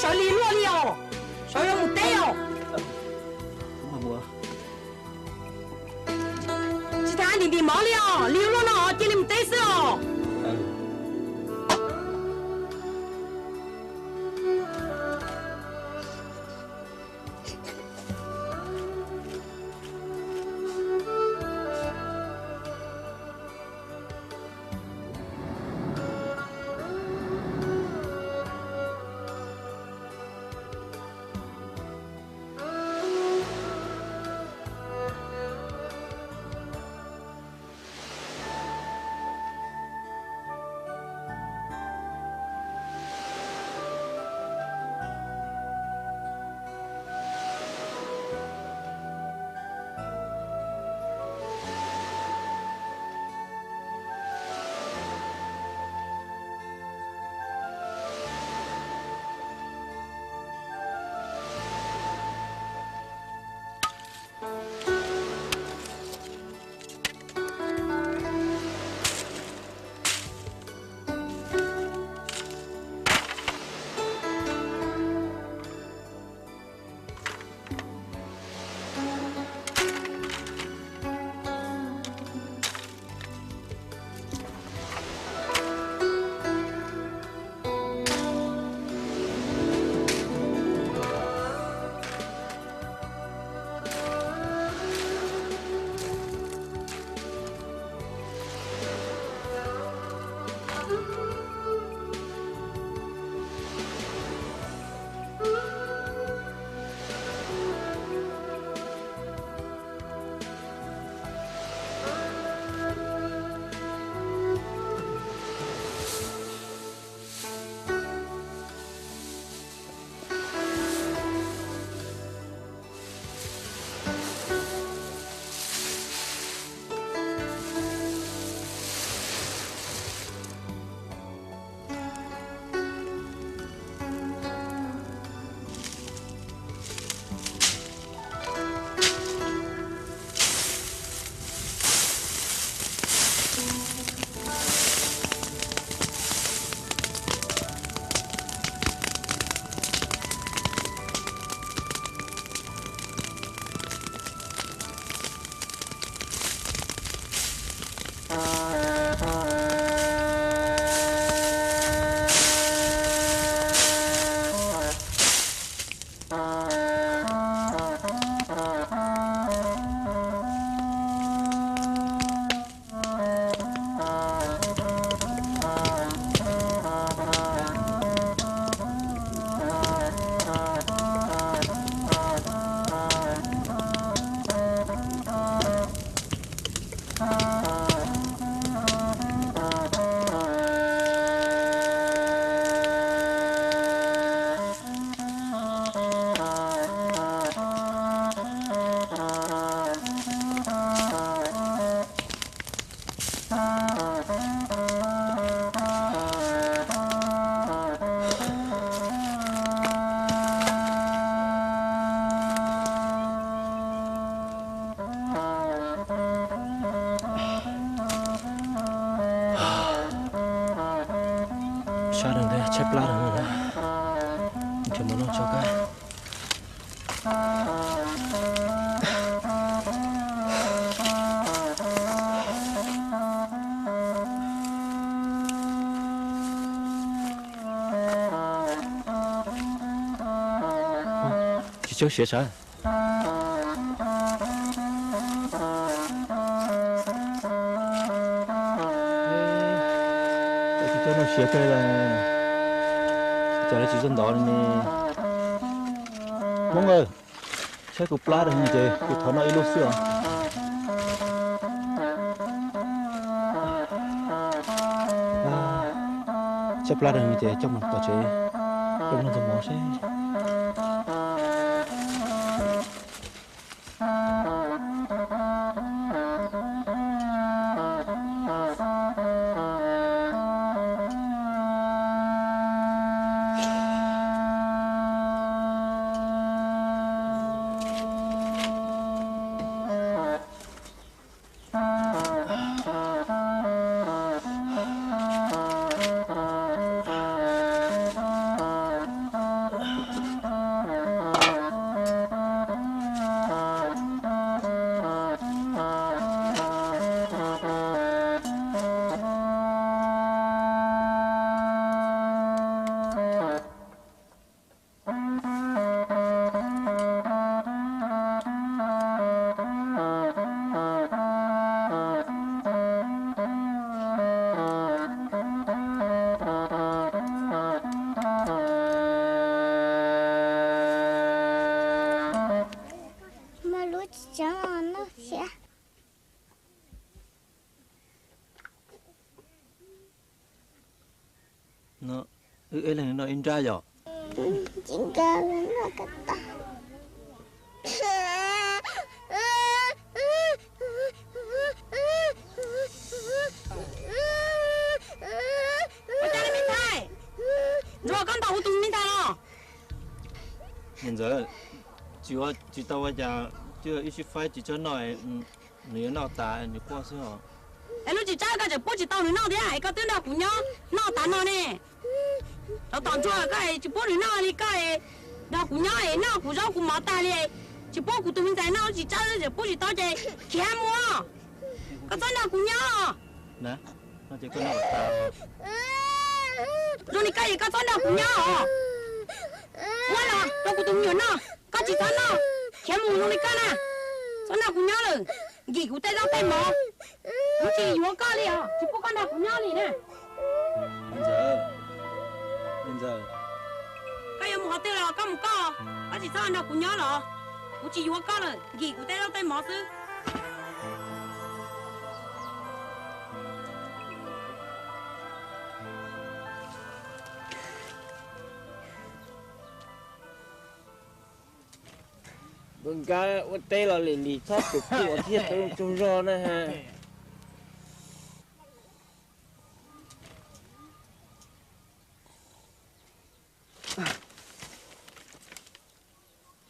Li luaj li os, sawv yuav mus teb os. Tsis tas ntim ntim mov li os, li luaj no cia li mus teb xwb os. Sab rau ntawd tshaib plab rau ntawd, nrhiav mov noj tso kab. Tsis tshawb siav sav. Tsis tshawb noj siav kawg li, cas lawv tsis txawj ntov li ne. Hmoob aw, tshaib kuv plab rau ces kuv thov noj ib lub xwb os. Tshaib plab rau ces coj mus tom tsev, coj mus noj ntxuag mov seb. Wb ib leeg noj ib nrab yom? Tsis nco noj ko taw. Ua cas li me ntxhais? Ntsuag, koj ntaus kuv tus me ntxhais los? Niam ntxawm, tsis ua, tsis tau ua cas, twb ib sij faib tsis txhob noj, nws yuav noj tas nws quaj xwb os. Es lub tsis tsawb koj tseem pub tsis tau nws noj thiab es koj twb nrog kuv nyob noj tas no ne. Rov tom ntsuag koj tsis pub nws noj li koj, nrog kuv nyob es noj kuv zaub kuv mov tag li, tsis pub kuv tus me ntxhais noj lub tsis tsawb, tseem pub tsis tau ces khiav mus. Koj txhob nrog kuv nyob. Zoo li koj es koj txhob nrog kuv nyob os. Muab los rau kuv tus me nyuam noj, koj tsis txhob noj, khiav mus zoo li koj na. Txhob nrog kuv nyob lawm, nkim kuv tej zaub tej mov. Kuv tsis yuav koj li os, tsis pub koj nrog kuv nyob li na. Ntxawm, ntxawm, koj yuav mus qhov twg los koj mus koj, koj tsis txhob nrog kuv nyob los. Kuv tsis yuav koj lawm, nkim kuv tej zaub tej mov xwb. Npawg Nkaj, ua teb los lim lim txhob tus kuj thiaj tau tsaug zog na ha.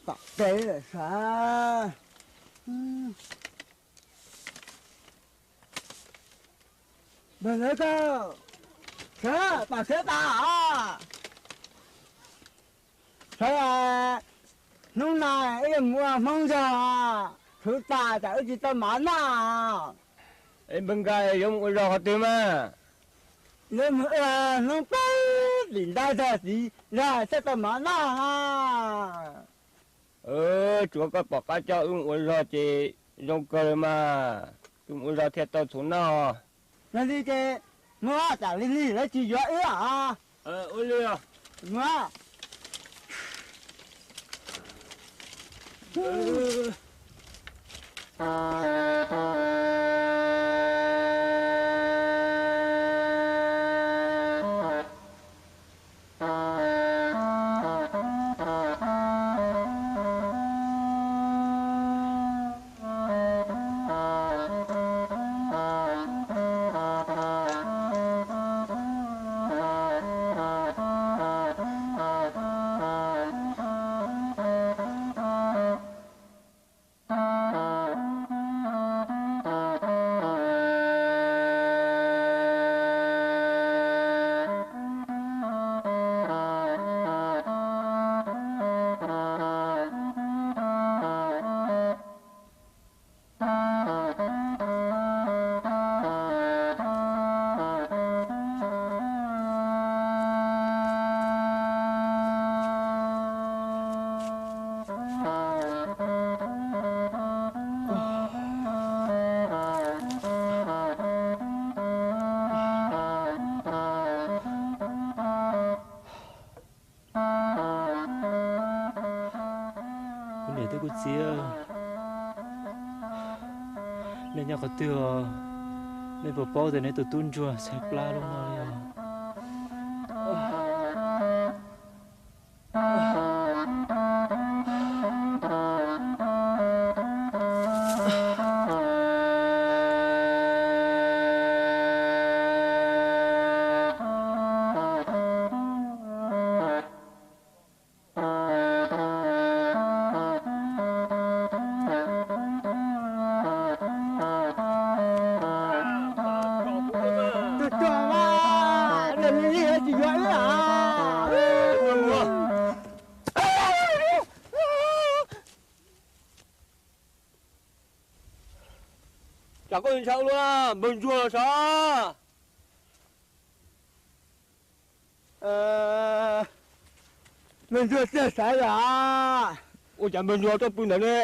Tom teb lawm sav. Npawg Nkaj, sav, pom sav tas os. Sav, hnub no wb yuav mus ua Hmoob zog, txhuv tas tsam wb tsis tau mov noj. Es npawg Nkaj yuav mus ua zog qhov twg mas? Yuav mus ua Hmoob peb tim ntag, zog txiv zog thiaj tau mov noj. Tsuav koj pom qab coj wb mus ua zog ces zoo kawg li mas, wb mus ua zog thiaj tau txhuv noj. Yog li ces muab tsam li lig lawv tsis yuav wb os. Ua li os. Muab. Kuv niam thiab kuv txiv, nej nyob qhov twg os? Nej puas paub tias nej tus tub ntsuag tshaib plab lub no li os? Tus tub mas, tsis yuav wb. Cas koj ntshaw ua luaj, npawg ntsuag los sav? Npawg ntsuag txiag sav los? Ua cas npawg ntsuag tuaj pw ntawd ne?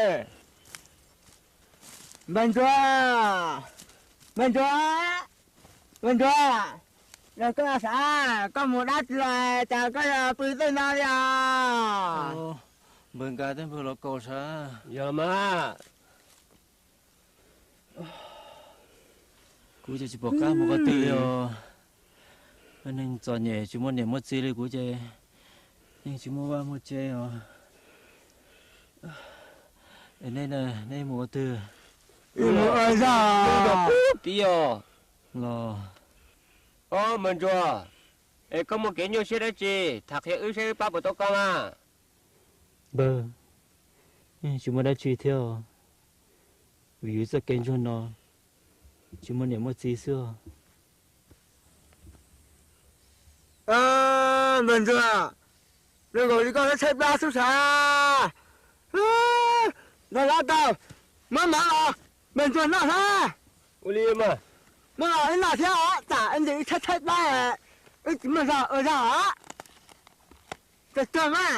Npawg ntsuag, npawg ntsuag, npawg ntsuag, yog koj sav, koj mus dab tsi los cas koj yuav pw tej no li os? Npawg Nkaj thiab npawg Los Kaus sav? Yog mas. Kuv ces tsis pom qab mus qhov twg li os. Neeg txom nyem tsis muaj niam muaj txiv li kuv ces yeej tsis muaj vaj muaj tsev os. Es nej, nej mus ua twg? Los, Npawg Ntsuag, es koj muaj kev nyuaj siab dab tsi? Tham qhia wb saib wb pab puas tau koj mas. Npawg, yeej tsis muaj dab tsi thiab os, vim yus txoj kev ntsuag no tsis muaj niam muaj txiv xwb os. Npawg Ntsuag, zoo nkaus li koj tshaib plab xwb sav. Npawg Ntsuag, muab mov los Npawg Ntsuag noj hab. Ua li mas, muab los wb noj thiab os, tsam wb ntshe wb tshaib tshaib plab, wb tsis muaj zog ua zog os. Tag tag mas.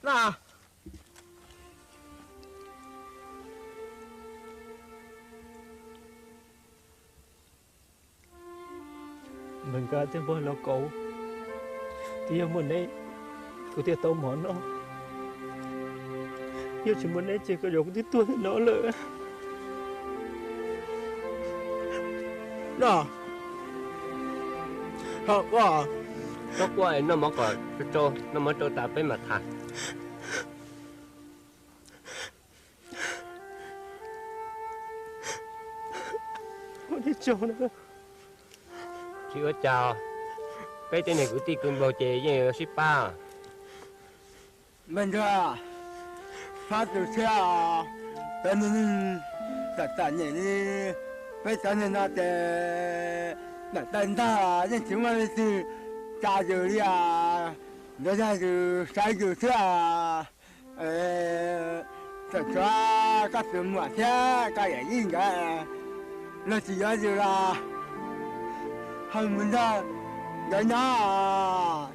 Npawg Nkaj thiab Npawg Lauj Kaus, twb yog muaj neb kuv thiaj tau mov noj, yog tsis muaj neb ces koj yuav kuv twb tuag li no lawm. Noj, noj mov kom tsau, noj mov tsau tas peb mam tham. Tsis ua cas, peb tej niag kwv tij kwv npawg ces yeej yuav sib pab. Npawg Ntsuag, txhob tu siab os, cov neeg txom txom nyem li peb cov neeg no ces tawm tawm ntag yeej tsis muaj leej twg tsa yus li os. Ntawd yog yus saib yus xwb os. Txawm tshuav koj tus muam thiab koj yawm yij nkawd, luag tsis yuav yus los ho mus nrog nkawd nyob.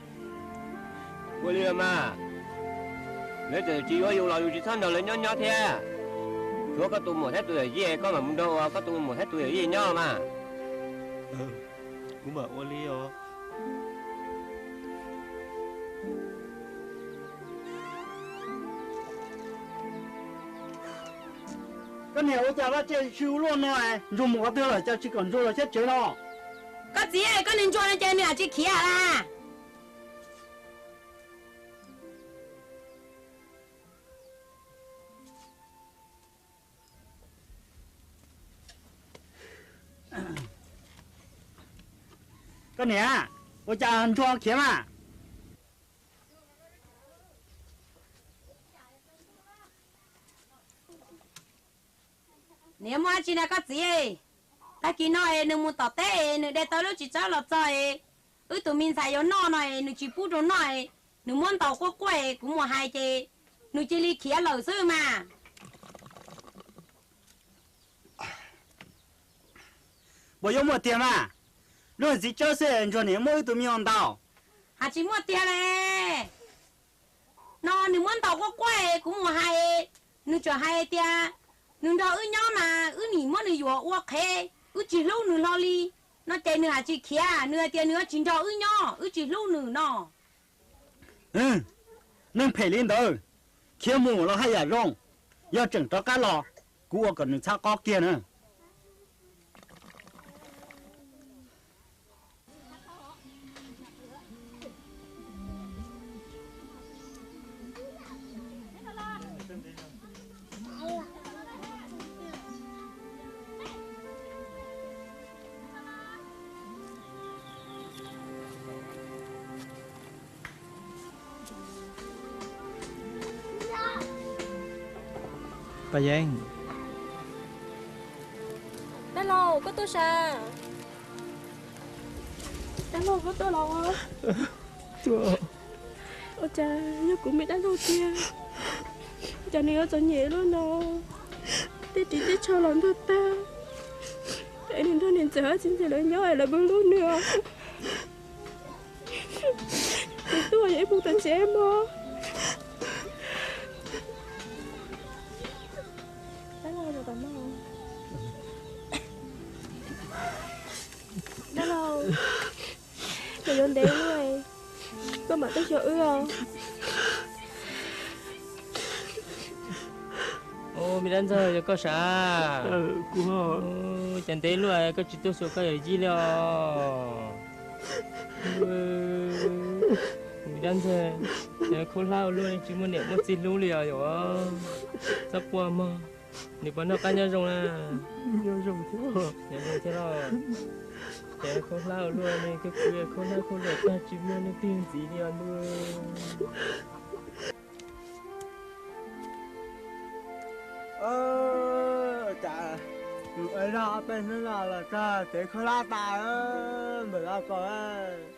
Ua li los mas, lawv txawm tsis yuav yus los yus tsis txhob nrog lawv nyob nyob thiab. Tshuav koj tus muam thiab tus yawm yij koj mam mus nrog uas koj tus muam thiab tus yawm yij nyob mas. Kuv mam ua li os. Koj niam, ua cas vaj tse tsis ua luaj no, Ntsuag mus qhov twg lawm cas tsis kom Ntsuag los saib tsev no? Koj txiv, koj niag Ntsuag no ces nws haj tsis khiav lawm. Koj niam, ua cas Ntsuag khiav mas? Niam, muaj dab tsi na koj txiv? Tag kis no es nws mus tom teb es nws de tau lub txiv tsawb los txog es wb tus me ntxhais yuav noj no es nws tsis pub rau noj es nws muab ntaus quaj quaj es kuv mus hais ces nws cia li khiav lawm xwb mas. Puas yuav muaj tiag mas? Lub txiv tsawb xwb Ntsuag niam muab wb tus me nyuam ntaus. Haj tsis muaj tiag li. No nws muab ntaus quaj quaj es kuv mus hais, nws tseem hais tias nws nrog wb nyob mas wb nim muab nws yuam ua qhev, wb tsis hlub nws hlo li. No ces nws haj tsis khiav, nws hais tias nws yuav tsis nrog wb nyob, wb tsis hlub nws no. Neeg phem li ntawd, khiav mus los haj yam zoo, yog tseem rov qab los, kuv ua kom nws txhab qob kiag na. Paj Yeeb. Dab laug, koj tuaj sav? Dab laug, koj tuaj los? Ua cas yog kuv me dab laug tiag, cas nws yuav txom nyem luaj no. Tej ris tej tsho los ntog tag, es nws nrog niam ntxawm thiab txiv ntxawm lawv nyob es lawv pheej hlub nws os. Nws tuaj yog ib mus tom tsev mog. Dab laug, koj yuav ntev ua luaj, koj mam tuaj xyuas wb os. Dab Ntxawg, yog koj sav? Cas ntev luaj koj tsis tuaj xyuas koj yawm yij li os? Dab Ntxawg, khaub hlab ua luaj, tsis muaj niam muaj txiv hlub li os yom? Txhob quaj mog, nws puas noj qab nyob zoo na? Nyob zoo thiab los, ces khaub hlab ua luaj ne, koj kwv khaub hlab khaub hlab tag tsis muaj leej twg ntxiv li os ntuj. Cas tus ev zog ob peb hnub no los txog tev khaub hlab tas, npawg Lauj Kaus.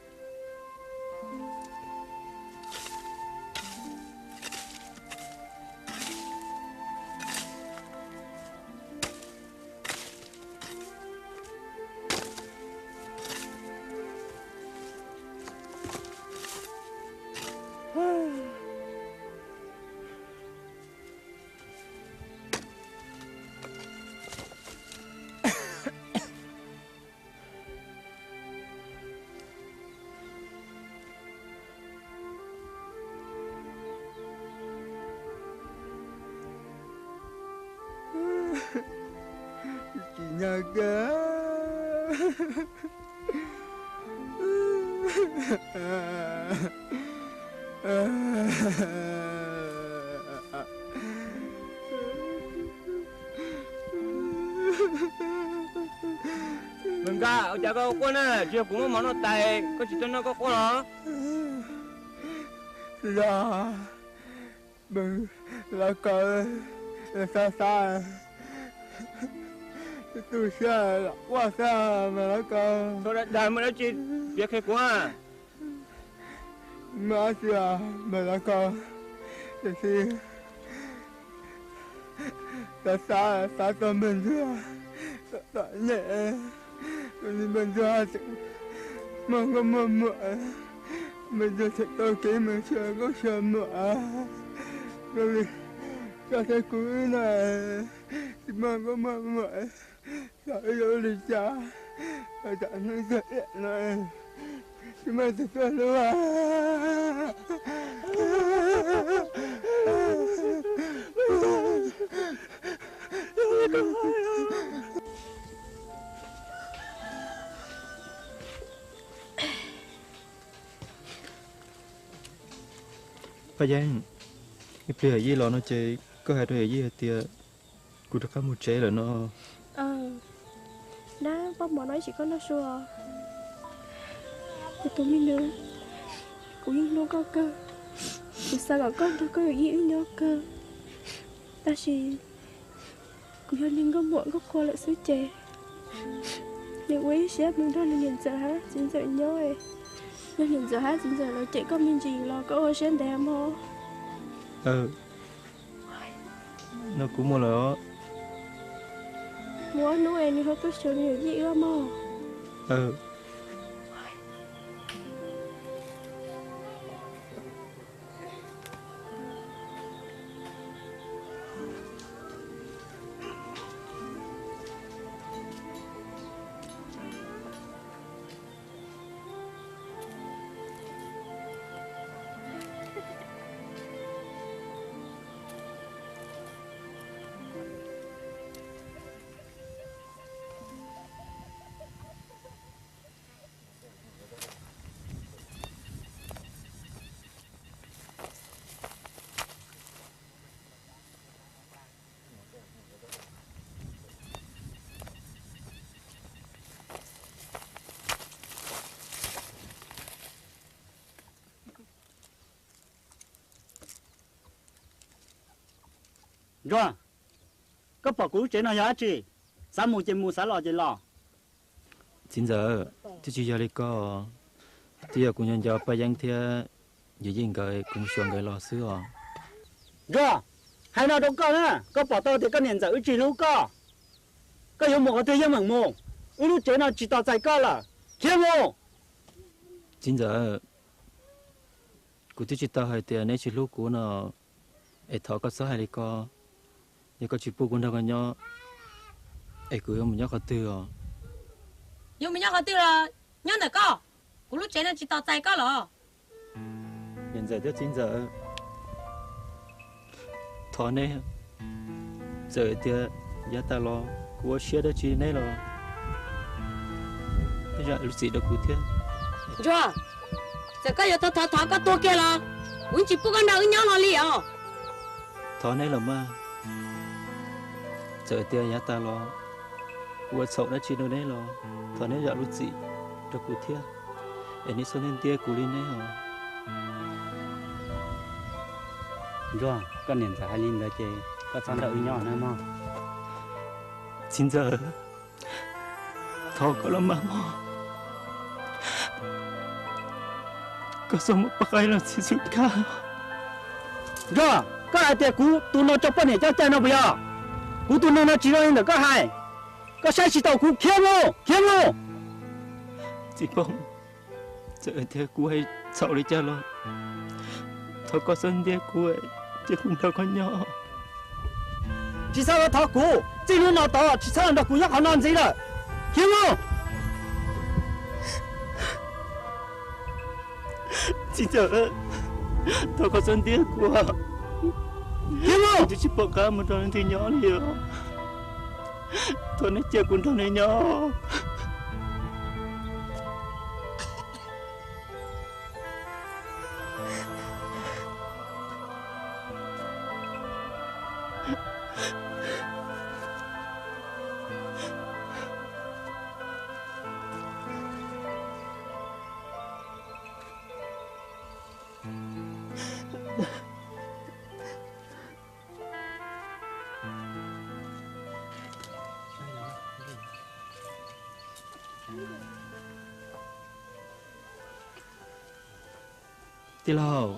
Tsis nyog kawg. Npawg Nkaj, ua cas koj quaj na? Tsis yog kuv muab mov noj tas koj tsis tau noj koj quaj los? Los, Lauj Kaus, xav xav tu siab los quaj xwb mas Lauj Kaus. Dag muaj dab tsi piav qhia kuv. Muaj dab tsi os npawg Lauj Kaus, tiam sis xav xav xav txog npawg ntsuag, txom txom nyem, npawg ntsuag tseem muaj nkauj muaj muam, npawg ntsuag tseem tau kev mus xyuas nkauj xyuas muam, koj li koj thiab kuv wb no tsis muaj nkauj muaj muam, xyov wb yuav ua li cas, tam hnub txog tiam no tsis muaj tus tuaj hlub. Paj Yeeb, ib pliag yawm yij los no ces koj hais rau yawm yij hais tias kuv rov qab mus tsev lawm no. Dab, paj mov no ib tsam koj noj sua. Kuv tus me nus, kuv yeej hlub koj kawg, kuv xav kom koj nrog koj yawm yij wb nyob kawg, tab sis kuv yog niag nkauj muam nkauj qhua lawm xwb ces nws ua ib siab mus nrog nws niam ntxawm hab txiv ntxawm nyob. Yog niam ntxawm hab txiv ntxawm lawv cem koj me ntsis los koj ua siab ntev mog. No kuv mus lawm os. Mus ob hnub es nws ho tuaj xyuas nws yawm yij wb mog. Ntsuag, koj pom kuv lub tsev no yog dab tsi? Xav mus ces mus, xav los ces los. Txiv ntxawm, twb tsis yog li ko, twb yog kuv nco nco Paj Yeeb thiab yawm yij nkawd, kuv mus xyuas nkawd los xwb os. Ntsuag, hais no rau koj na, koj pom tau tias koj niam ntxawm wb tsis hlub koj, koj yuav mus qhov twg yeej meem mus, wb lub tsev no tsis tos txais koj lawm, khiav mus. Txiv ntxawm, kuv twb tsis tau hais tias neb tsis hlub kuv no, es thov koj txhob hais li ko. Yog koj tsis pub kuv nrog koj nyob, es kuv yuav mus nyob qhov twg os? Yuav mus nyob qhov twg los nyob ntawm koj, kuv lub tsev no tsis tos txais koj los. Niam ntxawm thiab txiv ntxawm, thov neb Txawm tias yav tas los kuv ua siab dab tsi neb los neb zam lub txim rau kuv thiab. Ntsuag, txawm koj yuav thov thov thov koj tuag kiag los kuv tsis pub koj nrog wb nyob hlo li os. Thov neb los mas, txawm tias yav tas los kuv ua txhaum dab tsi rau neb los thov neb zam lub txim rau kuv thiab, es neb txhob ntiab ntiab kuv li neb os. Ntsuag, koj niam ntxawm hais li ntawd ces koj txhob nrog wb nyob na mog. Txiv ntxawm, thov koj los mas mog, koj txhob muab paj qaib los txhib xwm kab. Ntsuag, koj hais tias kuv tus no coj poj niam coj cai no puas yog? Kuv tus neeg no tsis zoo li ntawm koj hais. Koj saib tsis taus kuv, khiav mus, khiav mus. Txiv Poob, txawm tias kuv hais txhaum li cas los thov koj txhob ntiab kuv, cia kuv nrog koj nyob. Tsis txhob los thov kuv, txij hnub no tod tsis txhob los nrog kuv nyob qhov no ntxiv lawm. Khiav mus. Txiv ntxawm, thov koj txhob ntiab kuv. Kuv twb tsis pom qab mus nrog leej twg nyob li os. Thov neb cia kuv nrog neb nyob. Tij laug,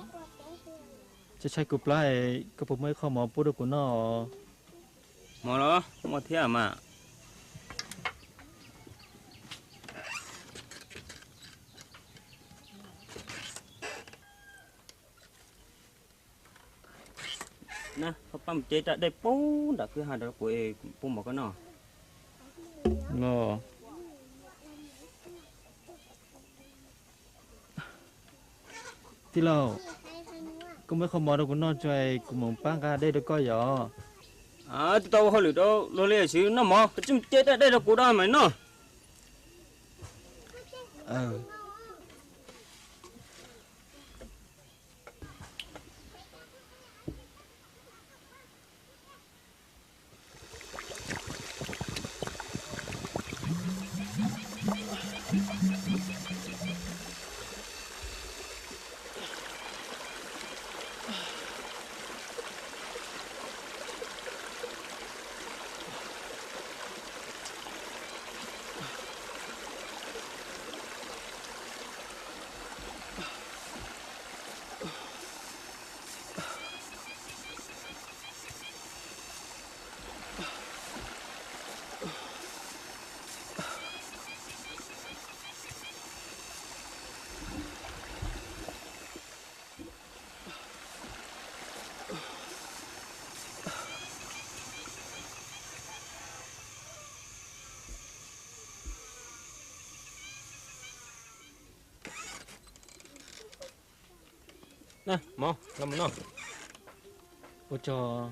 tshaib tshaib kuv plab, koj puas muaj ib qho mov pub rau kuv noj? Mov los muaj thiab mas. Na, koj pab mus ce raj dej pub nram kwj ha rau kuv es kuv pub mov koj noj. Tij laug, koj muab qho mov rau kuv noj tso, kuv mus pab nqa dej rau koj yom. Twb tau ua hauj lwm rau luag li xwb, noj mov koj tsis mus ce raj dej rau kuv da mas noj. Mov, los mus noj. Ua tsaug.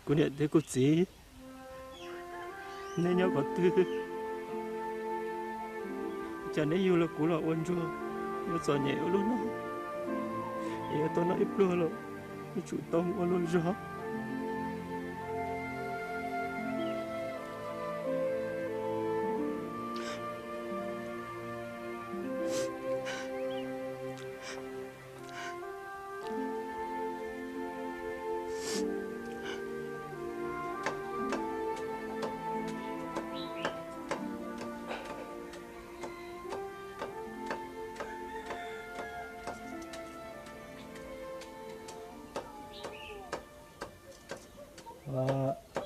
Kuv niam thiab kuv txiv, neb nyob qhov twg? Cas neb yug los kuv los ua ntsuag, yuav txom nyem ua luaj no, es yuav tau noj ib pluag los yuav tsum tau mus ua luag zog.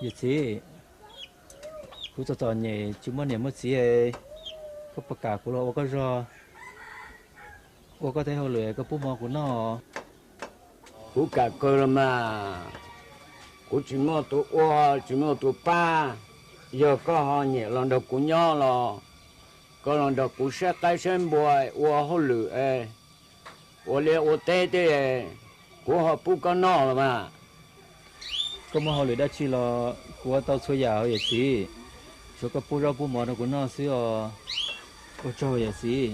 Yawm txiv, kuv txom txom nyem tsis muaj niam muaj txiv, koj puas kam kuv los ua koj zog, ua koj tej hauj lwm koj pub mov kuv noj? Kuv kam kawg los mas, kuv tsis muaj tus ua tsis muaj tus pab, yog koj ho nyiam los nrog kuv nyob los koj los nrog kuv saib qaib saib npua ua hauj lwm es ua liaj ua teb thiab, kuv ho pub koj noj los mas. Koj muaj hauj lwm dab tsi los kuv ua tau txhua yam yawm txiv, tsuav koj pub zaub pub mov rau kuv noj xwb os. Ua tsaug yawm txiv.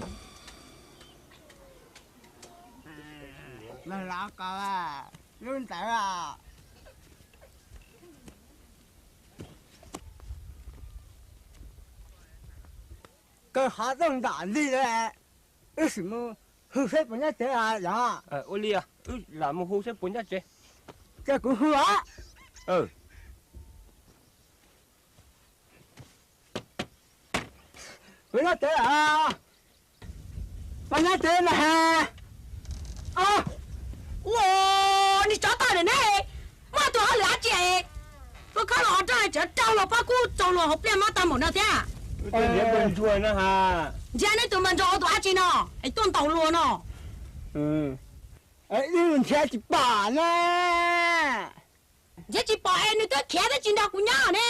Lub ntawd koj qhov rooj ntom ntij lawm, wb sim mus hu saib puas nyob tsev os. Ua li, wb lam mus hu saib puas nyob tsev. Cia kuv hu os. Puas nyob tsev os? Puas nyob tsev mas has. Ua, niag tsov tom ne, muaj tus hauj lwm dab tsi es ua khob los ho rau tsev rau los pob kub tsaus los hauv pliaj mob tag npaum no thiab. Ntsia nej tus npawg ntsuag ua tus dab tsi no es tuaj ntaus luag no. Nrhiav tsis pom na. Nrhiav tsis pom es nws twb khiav twb tsis nrog kuv nyob ne.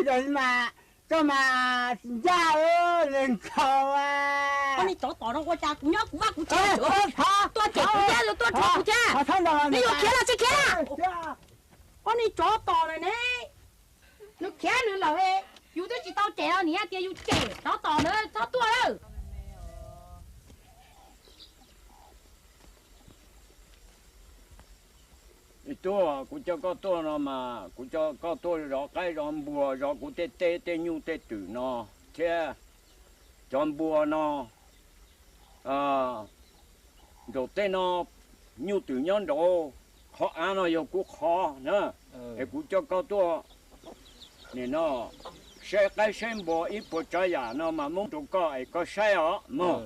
Yog li mas koj mas tsis ncaj, nws nkhaus. Koj niag tsov tom no ua cas kuv nyob kuv vaj kuv tsev, tuaj cem kuv thiab tuaj rhuav kuv thiab. Nws yuav khiav los tsis khiav? Koj niag tsov tom lawm ne, nws khiav nws lawm, yus twb tsis tau cem los nws tias yus cem, tsov tom lawm txhob tuaj lawm. Tuaj, kuv coj koj tuaj no mas kuv coj koj tuaj zov qaib zov npua, zov kuv tej teb tej nyuj tej twm no thiab. Cov npua no nraum tej no, nyuj twm nyob nraud, qhov av no yog kuv qhov na. Es kuv coj koj tuaj nim no saib qaib saib npua ib puas tsav yam no mas muab rau koj es koj saib os mog.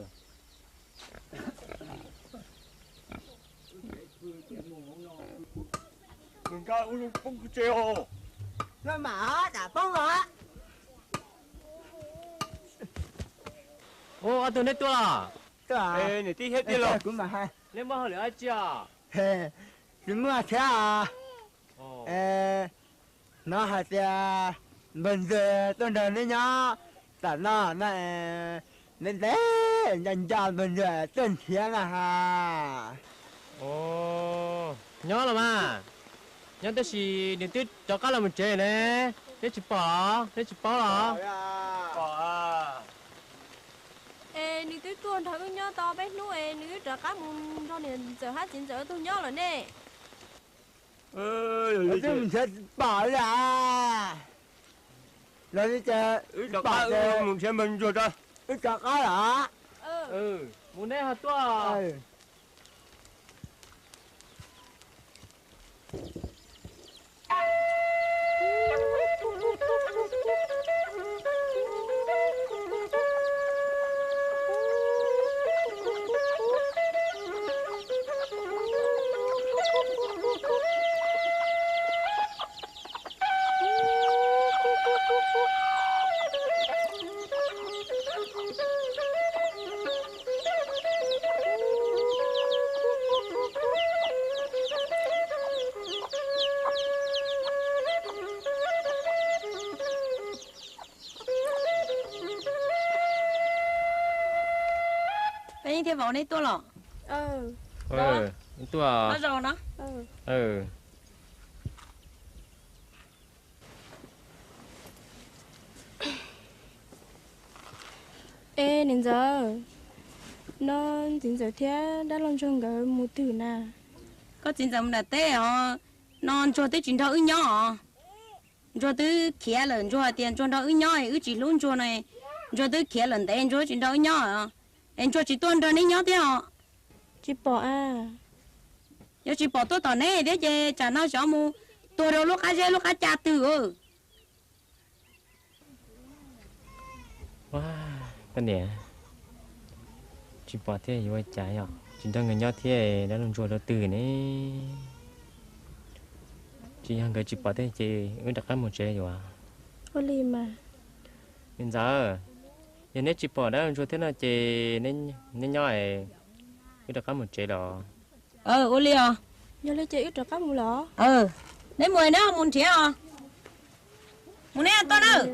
Ua, ob tug neb tuaj los? Niam tij thiab tij laug, neb muaj hauj lwm dab tsi os? Tsis muaj thiab. Hnov hais tias npawg ntxawg tuaj nrog neb nyob tam no na, ntev ntev nco nco npawg ntxawg tuaj nrhiav na has. Nyob los mas, nyob tab sis nws twb rov qab los mus tsev ne, neb tsis pom los neb tsis paub los? Es nws twb tuaj nrog wb nyob tau peb hnub es nws twb rov qab mus nrog niam ntxawm hab txiv ntxawm tug nyob lawm ne. Twb mus nrhiav tsis pom li. Los li ces wb rov qab mus nrhiav npawg ntsuag tso. Wb rov qab los. Mus neb ho tuaj. Peb thiab vauv neb tuaj los? Tuaj. Es niam ntxawm, no txiv ntxawm thiab dab laug ntsuag nkawd mus twg na? Koj txiv ntxawm mus nram teb os. No ntsuag twb tsis nrog wb nyob os. Ntsuag twb khiav lawm, ntsuag hais tias ntsuag nrog wb nyob es wb tsis hlub ntsuag no. Ntsuag twb khiav lawm ntev, ntsuag tsis nrog wb nyob os. Es ntsuag tsis tuaj nrog neb nyob thiab os. Tsis pom a. Yog tsis pom tuaj tom neb thiab ces tsam no xyov mus tuag rau lub qab zeb lub qab ca twg. Koj niam, tsis pom thiab yuav ua cas yog tsis nrog nkawd nyob thiab dab laug ntsuag rau twg ne? Tsis yog nkawd tsis pom thiab ces wb rov qab mus tsev yuav. Ua li mas. Niam ntxawm, yog neb tsis pom dab laug ntsuag thiab no ces neb nyob, wb rov qab mus tsev los. Ua li os. Yog li ces wb rov qab mus los. Neb mus neb mus nrhiav os. Mus neb tuaj nawb.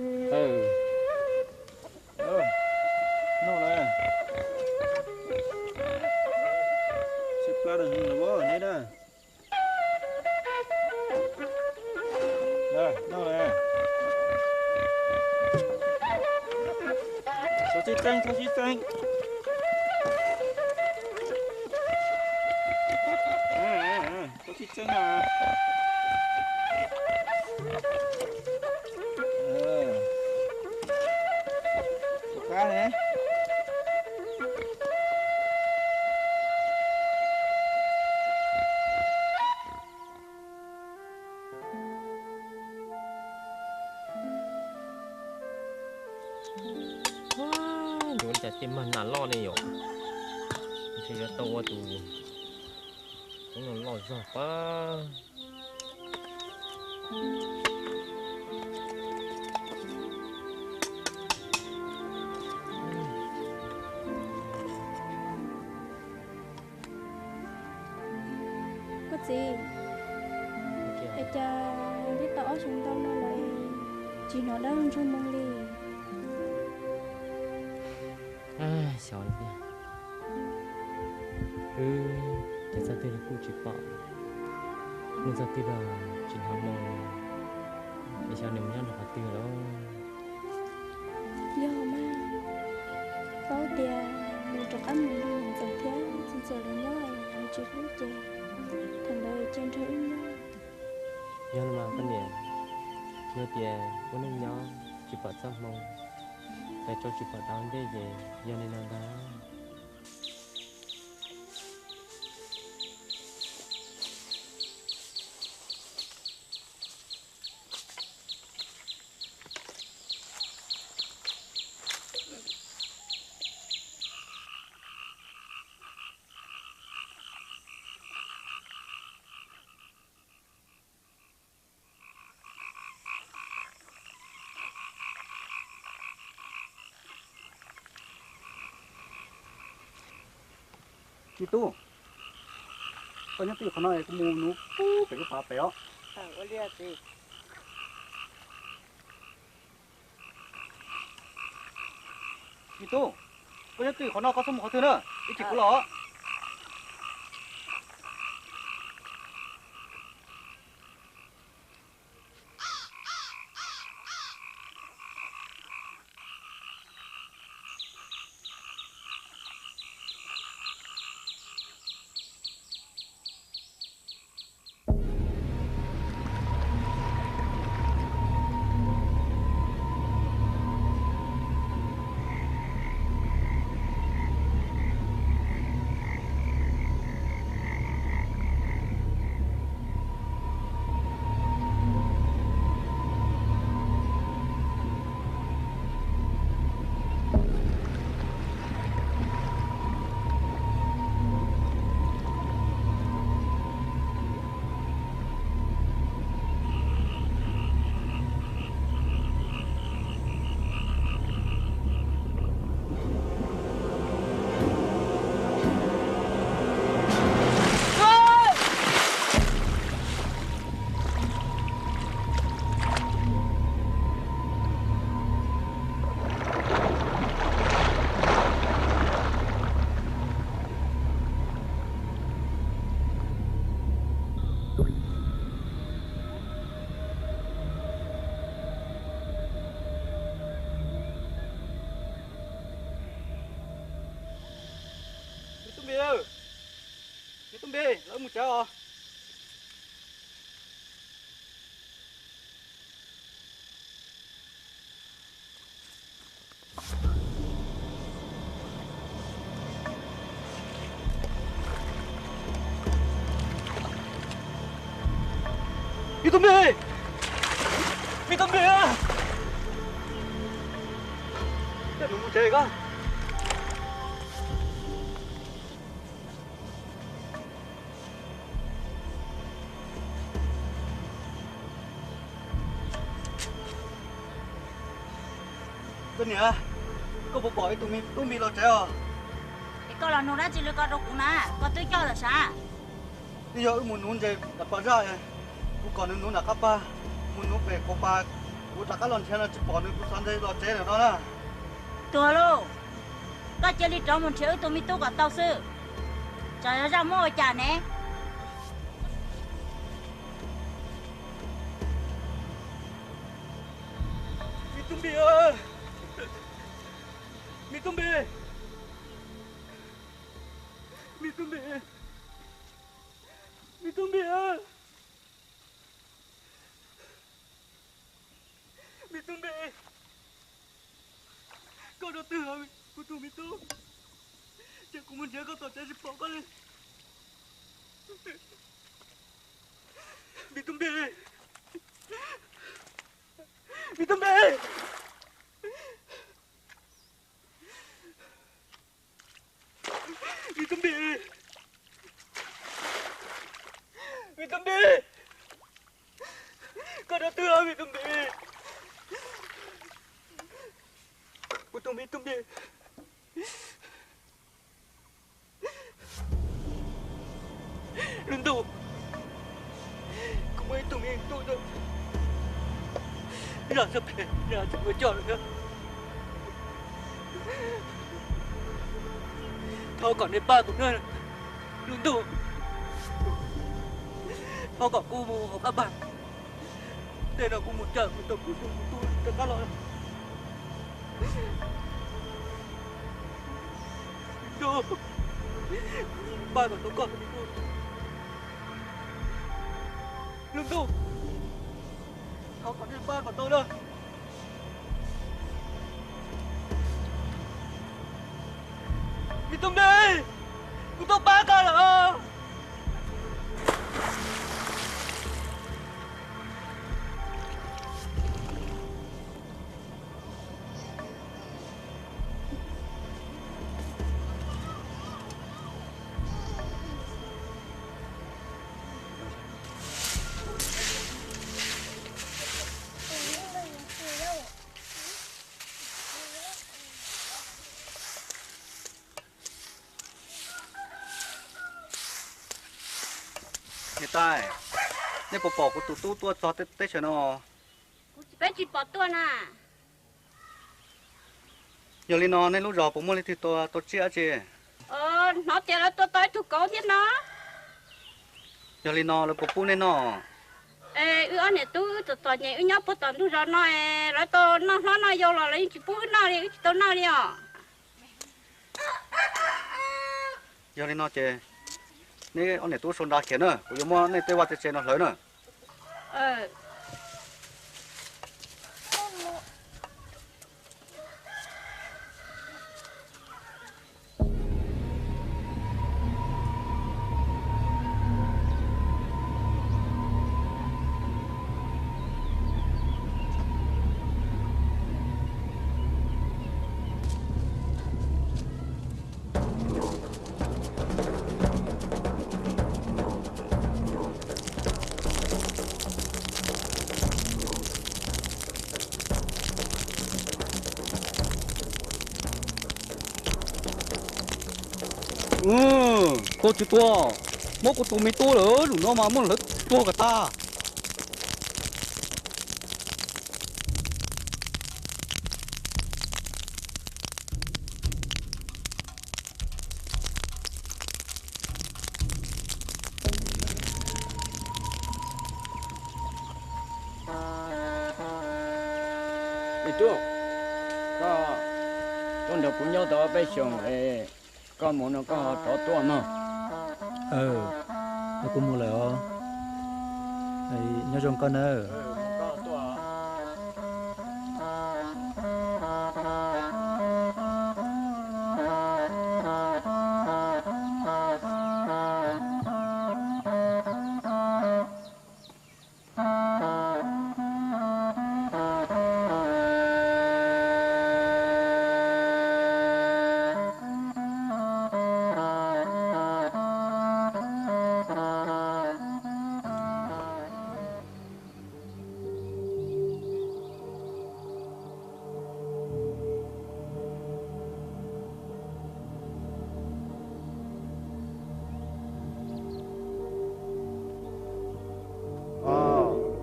Tsis txeeb, txhob sib txeeb. Txhob sib txeeb na. Tus qab ne. Ua, yuav ua li cas tej mag nas loj ne yom. Ntshe yuav tau ua tus tub no loj zog pab. Koj txiv, es cas twb tau ob xyoos ntau no lawm tsis hnov dab laug Ntsuag Moo li? Xyov li tiag, wb ces txog twg los kuj tsis pom, hnub txog twg los tsis hnov Moo, es xyov nws mus nyob rau qhov twg lawm. Yog mas, paub tias nws rov qab mus nrog niam ntxawm thiab txiv ntxawm lawv nyob, nws tsis hlub ces thaum ntawd cia nrog wb nyob. Yog no mas koj niam, yog tias ua neej nyob tsis pom txoj hmoo, pes tsau tsis pom dav ntej ces yog li no ntag. Me tub, koj nyob twj ywm qhov no es kuv mus nuv pem lub pas pem os. Me tub, koj nyob twj ywm qhov no, koj txhob mus qhov twg na, ib chim kuv los. Me tub Npis, me tub Npis, lawv mus tsev os. Me tub Npis, me tub Npis, tej nus mus tsev ko. Koj niam, koj puas pom ib tug me tub Npis los tsev os? Es koj los nug dab tsi li ko rau kuv na, koj twb coj lawm sav? Twb yog wb mus nuv ntses nram pas zaj, kuv kom nws nuv nram qab pas, mus nuv pem qaum pas, kuv rov qab los nrhiav no tsis pom nws, kuv xav ntshe los tsev lawm no na. Tuag lauj, koj cia li rov mus nrhiav wb tus me tub kom tau xwb, tsam yog zaj muab ua cas ne. Me tub Npis, me Npe, me tub npe, me tub npe, me tub npe, koj rau twg kuv tus me tub? Ces kuv mus nrhiav koj tom tsev tsis pom koj li. Me tub npe, me tub npe, me tub npe, me tub npe, koj rau twg me tub npe? Kuv tus me tub npe. Lub ntuj, kuv muaj ib tug me tub, zaj xab phem tsis ua coj lawm. Thov kom nej pab kuv na, lub ntuj. Thov kom kuv mus hauv qab npag. Tej no kuv mus cawm kuv tau kuv tus me tub rov qab los. Ntuj, pab kom tau koj tus me tub. Lub ntuj, thov kom nej pab kom tau na. Me tub npe, kuv tuaj pab koj lawm. Niam tais, nej puas pom kuv tus tub tuaj txog teb chaws no? Peb tsis pom tuaj na. Yog li no nej lub zos puas muaj leej twg tau tsiaj dab tsi? Hnov tias lawv tua tau ib tug kauv thiab no. Yog li no lawv puas pub nej noj? Es wb ob niam tub txom txom nyem wb nyob puag tom ntug zos no es lawv tau noj hlob noj yau los lawv yeej tsis pub wb noj li, wb tsis tau noj li os. Yog li no ces neb ob niam tub sau nra khiav na, kuv yuav muab nej tej vaj tej tsev no hlawv na. Koj tsis tuag, muab kuv tus me tub lawm, zaum no mas muab hlawv tuag kom tag. Me tub, koj tuaj nrog kuv nyob tau peb xyoos es koj mus no koj ho rov tuaj mog. Kuv mus lawm os. Nyob zoo koj nawb.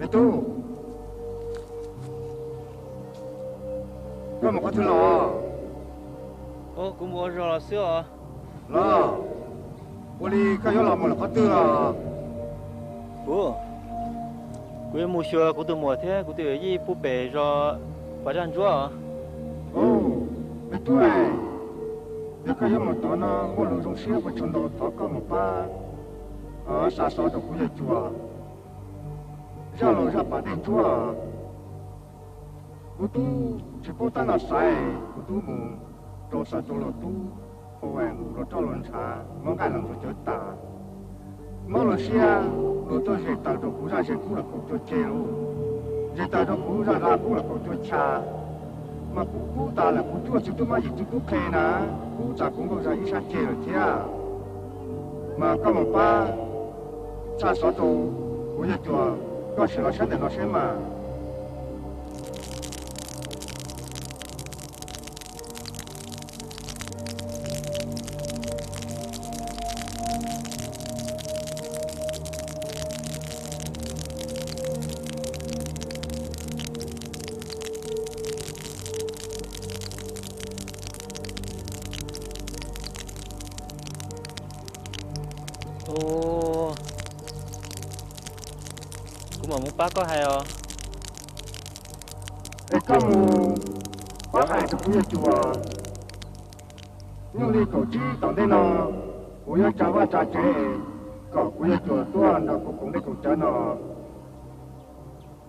Me tub, koj mus qhov twg los? Kuv mus ua zog los xwb os. Los, ua li koj yuav los mus lawm qhov twg los? Kuv, kuv yuav mus xyuas kuv tus muam thiab kuv tus yij pub pem zos Pas Zaj Ntsuab os. Me tub, Koj yuav mus tod no muaj lus zoo siab ua tsaug ntau, thov koj mus pab xa xov rau kuv yawg Cuas, zaj laus zaj pas dej ntsuab. Kuv tub tsis paub tab no xaiv, kuv tub mus rau xav rau los tub, hau es nqus rau roj los ntshav, muab nqaij los ntxuav cawv tas. Mob los siab, luag tuaj zes taws rau kuv zaj zes kub los kaum cuaj ceg lauj, zes taws rau kuv zaj zaj kub los kaum cuaj cha, mas kuv kub tas lawm kuv cuaj tsis tub mab yim tsis tub qhe na, kub tas kuv nkauj zaj ib sab ceg lawm thiab. Mas koj mus pab xa xov rau kuv yawg Cuas, koj sim los saib ntawm no saib mas. Kuv mam mus pab koj hais os. Es koj mus pab hais rau kuv yawg Cuas, nyob li kaum tsib tom ntej no kuv yuav tsa vaj tsa tsev kom kuv yawg Cuas tuaj nrog kuv koom dej koom cawv no.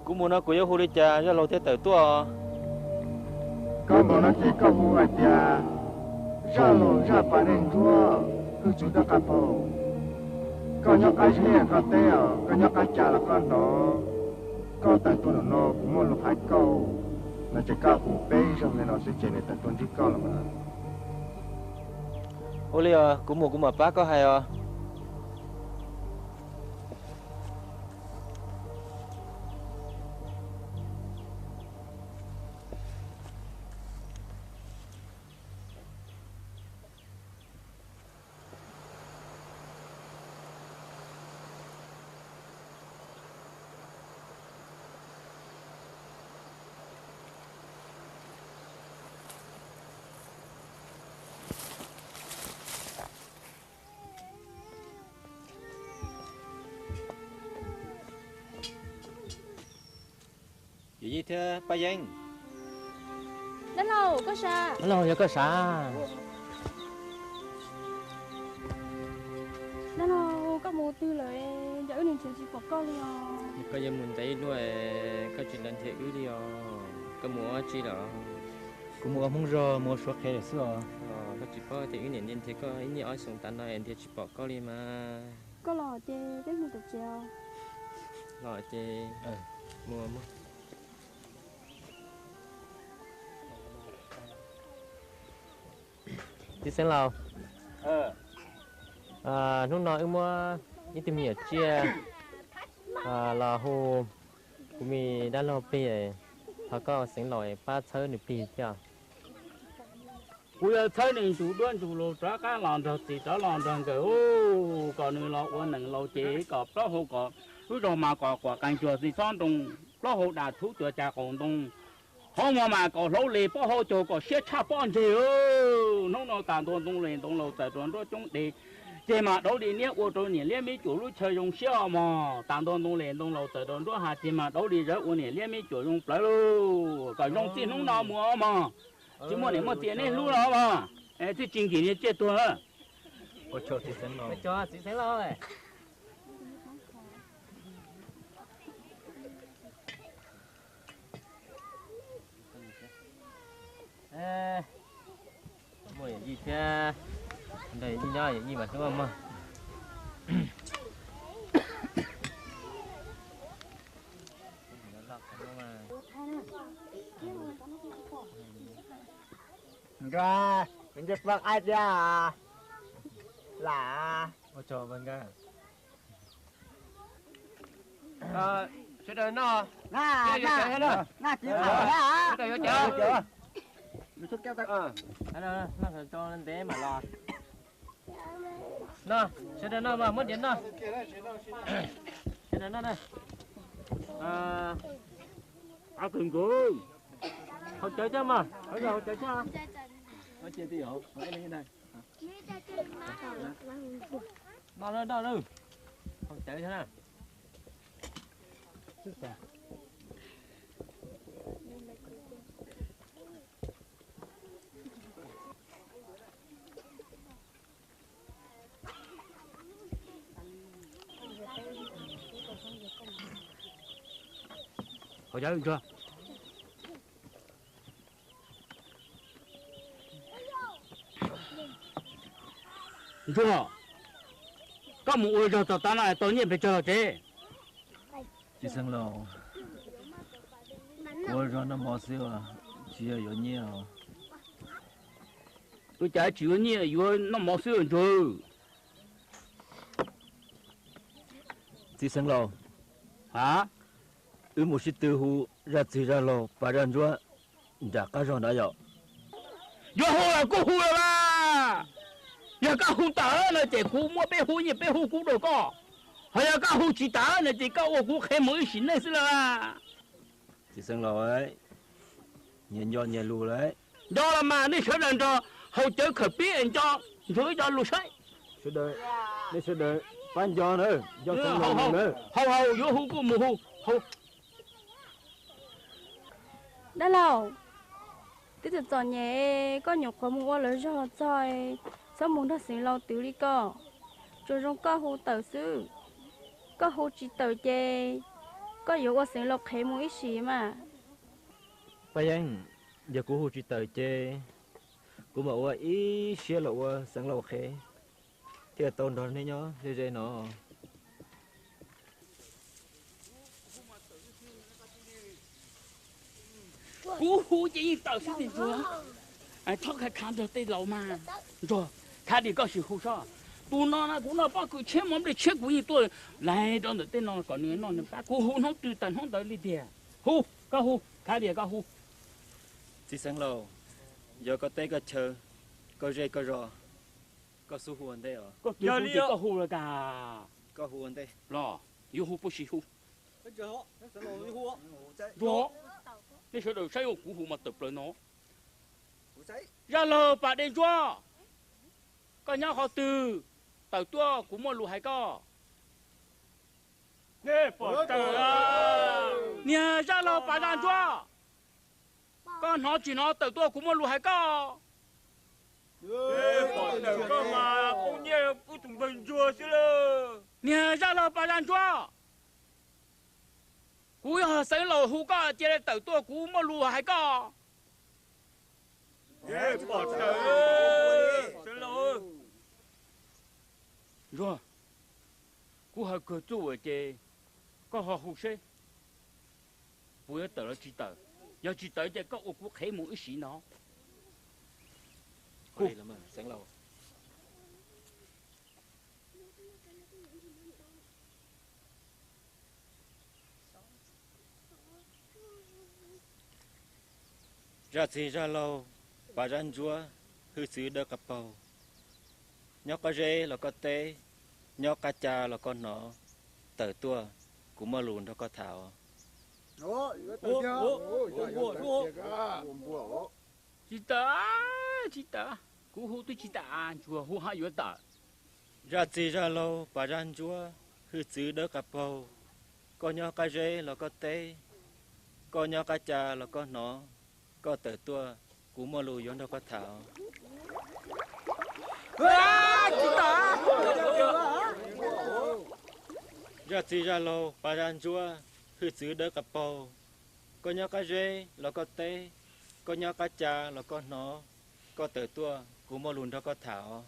Kuv mus no kuv yuav hu li cas zaj laus thiaj tawm tuaj? Koj mus no ces koj hu hais tias, zaj laus zaj pas dej ntsuab, hwj txwv dawb qab paug. Koj nyob qab zeb koj teb os, koj nyob qab cas los koj hnov. Koj tawm tuaj ntawm no kuv muaj lus hais koj, no ces koj hu peb zaug li no xwb ces nws tawm tuaj ntsib koj los mas. Ua li os, kuv mus kuv mam pab koj hais os. Yawm Yij thiab Paj Yeeb. Dab laug, koj sav? Dab laug, yog koj sav? Dab laug, koj mus twg lawm? Ncaim wb nrhiav tsis pom koj li os. Koj yuav mus ntev luaj, koj tsis los nrhiav wb li os. Koj mus ua dab tsi lawm? Kuv mus ua Hmoob zog, mus ua Suav qhev lawm xwb os. Koj tsis paub tias wb niam nrhiav koj ib niaj ob xyoos tas no es nrhiav tsis pom koj li mas. Koj los ces peb mus tom tsev os. Los ces mus. Txiv Xeev Laus, hnub no wb muab ib tug me nyuam tsiaj los hu kuv me dab laug plig, thov koj Xeev Laus pab txhawb nws plig thiab. Kuv yuav txhawb nws ntsug duab ntsug lug rov qab los nrog txiv rov los nrog nkawm, kom nws los ua neeg laus ces kom plaub hau kom lub zog mas kom quam qees cuag txiv xob ntoo, plaub hau dam thub cuag cas qaum ntoo, hauv muag mas kom hlaub li, pob hau caug kom siab tshaj pob ntseg. Hnub no tas ntua ntoo li ntoo laus txawm rua nruab coob de, ces mas dauv li niab ua rau niam liab mib cuam lub chaw zoo siab os mog. Tas ntua ntoo li ntoo laus txawm rua nruab hav, ces mas dauv li zawv ua niam liab mib cuam zoo plawv lauj. Kom zoo txij hnub no mus os mog. Tsis muaj niam muaj txiv neb hlub los mas, txij tsis nkim niag tsiaj tuag. Txiv Xeev Laus. Muaj yawm yij thiab, nrog yawm yij nyob yawm yij mas hlub mog. Nkawd, nce pog qaib tiag. Lam. Sawv daws noj, sawv daws yuav cawv, sawv daws yuav cawv. Noj sawv daws ntev mam los. Noj, sawv daws noj mas muab diav noj. Sawv daws noj na. Ab, kawg nkaus. Haus cawv thiab mas, haus cawv thiab. Noj lawm, noj lawm. Haus cawv thiab na. Ntsuag, koj mus ua zog txog tav no tau nyiaj pes tsawg los tsev? Txiv xeev laus, kuv ua zog noj mov xwb, tsis yog yuav nyiaj os. Ua cas tsis yuav nyiaj, yuav noj mov xwb Ntsuag? Txiv xeev laus, a, wb mus sib tw hu zaj txwg zaj laug pas zaj ntsuab nram qab zog ntawd yom. Yuav hu los kuj hu los mas. Yog koj hu tawm no ces kuv muab peb hub nyiaj peb hub kub rau koj. Ho yog koj hu tsis tawm no ces koj ua kuv qhev mus ib sim neej xwb lauj. Txiv xeev laus, nyias nco nyias lus lawm. Nco los mas, nej sawv daws nrog haus cawv khawm pib es nco Ntsuag ib co lus saib. Nej sawv daws pab nco na, nco xeev laus lus na. Haus, haus, yuav hu kuj mus hu, haus. Dab laug, twb txom txom nyem, koj nyuam qhuav mus ua lawv zog los txog, txhob mus nrog xeev laus twv li ko. Tsuas zoo koj hu tawm xwb, koj hu tsis tawm ces koj yuav ua xeev laus qhev mus ib sim mas. Paj Yeeb, yog kuv hu tsis tawm ces kuv mam ua ib siab los ua xeev laus qhev thiaj tau nrog nej nyob ze ze no. Kuv hu ces yeej tawm xwb tiag Ntsuag. Txhob khav khav nrog tej laus mas. Ntsuag, khav tias koj sim hu sob. Tus no na kuv noj pob kws tshiab mov nplej tshiab kuv yeej tuaj laig rau ntawm tej no kom nws noj nws pab. Kuv hu hnub twg tawm hnub ntawd li tiag. Hu, koj hu, khav tias koj hu. Txiv xeev laus, yog koj teb koj chaw, koj zej koj zos, koj xub hu ua ntej os. Koj hu los kag. Koj hu ua ntej los yuav hu puas sis hu? Ntsuag, nej sawv daws saib kuv hu mas tawm plaws no. Zaj laug pas dej ntsuab, koj nyob qhov twg? Tawm tuaj kuv muaj lus hais koj. Niag zaj laug pas zaj ntsuab, koj hnov tsis hnov? Tawm tuaj kuv muaj lus hais koj. Pom tawm koj mas poob nyiaj poob tus npawg ntsuag xwb lawm. Niag zaj laug pas zaj ntsuab, kuv yog xeev laus hu koj cia li tawm tuaj kuv muaj lus hais koj. Pom tawm, xeev laus. Ntsuag, kuv hais kawg txuj ces koj ho hu seb puas yuav tawm los tsis tawm. Yog tsis tawm ces koj ua kuv qhev mus ib sim no. Zaj txwg zaj laug, pas zaj ntsuab, hwj txwv dawb qab paug. Nyob qab zeb los koj teb, nyob qab ca los koj hnov, tawm tuaj, kuv muaj lus nrog koj tham os. Tsis tawm, tsis tawm, kuv hu twb tsis tawm, Ntsuag hu haj yuav tawm. Zaj txwg zaj laug, pas zaj ntsuab, hwj txwv dawb qab paug. Koj nyob qab zeb los koj teb, koj nyob qab ca los koj hnov, koj tawm tuaj, kuv muaj lus yuav nrog koj tham os. Zaj txwg zaj laug, pas zaj ntsuab, hwj txwv dawb qab paug. Koj nyob qab zeb los koj teb, koj nyob qab ca los koj hnov, koj tawm tuaj, kuv muaj lus nrog koj tham os.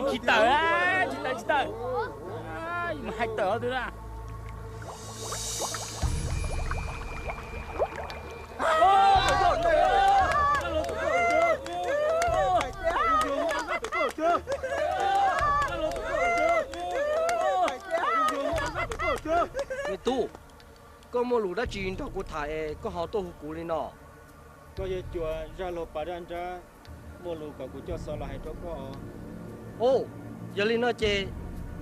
Tsis tawm, tsis tawm, tsis tawm. Mas hais tawm twg na. Me tub, koj muaj lus dab tsi nrog kuv tham es koj ho tuaj hu kuv li no? Koj yog cuas zaj laug pas zaj nrab, muaj lus kom kuv coj xov los hais rau koj. Ov, yog li no ces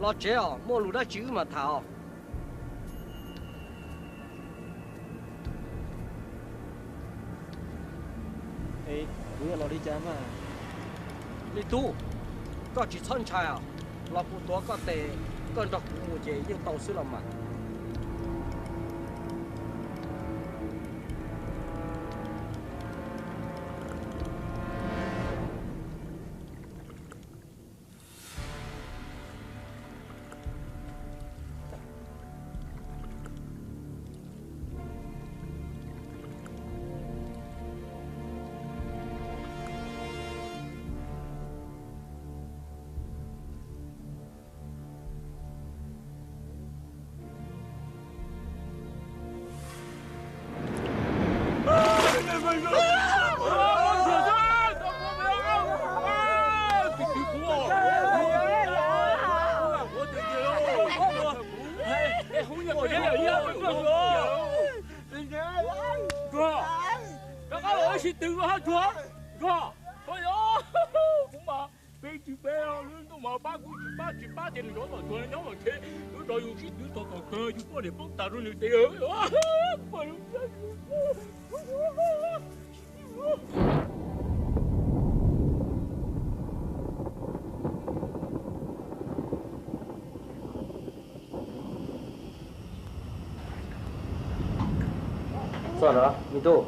los tsev os, muaj lus dab tsi wb mam tham os. Kuv yuav los li cas mas? Me tub, koj tsis txhob ntshai os, los kuv tuav koj tes, koj nrog kuv mus ces yeej tau xwb los mas. Sib tw hab tsuag, tsuag, tsuag, kuv mas peb tsis peb, lub ntuj mas pab kuv tsis pab tsis pab ces nws yuav tom tsuag nyob los tsheb, lub rau yus sib tw tog tom kawg yus poj niam poob tas rau nws tes. Txog lawm me tub.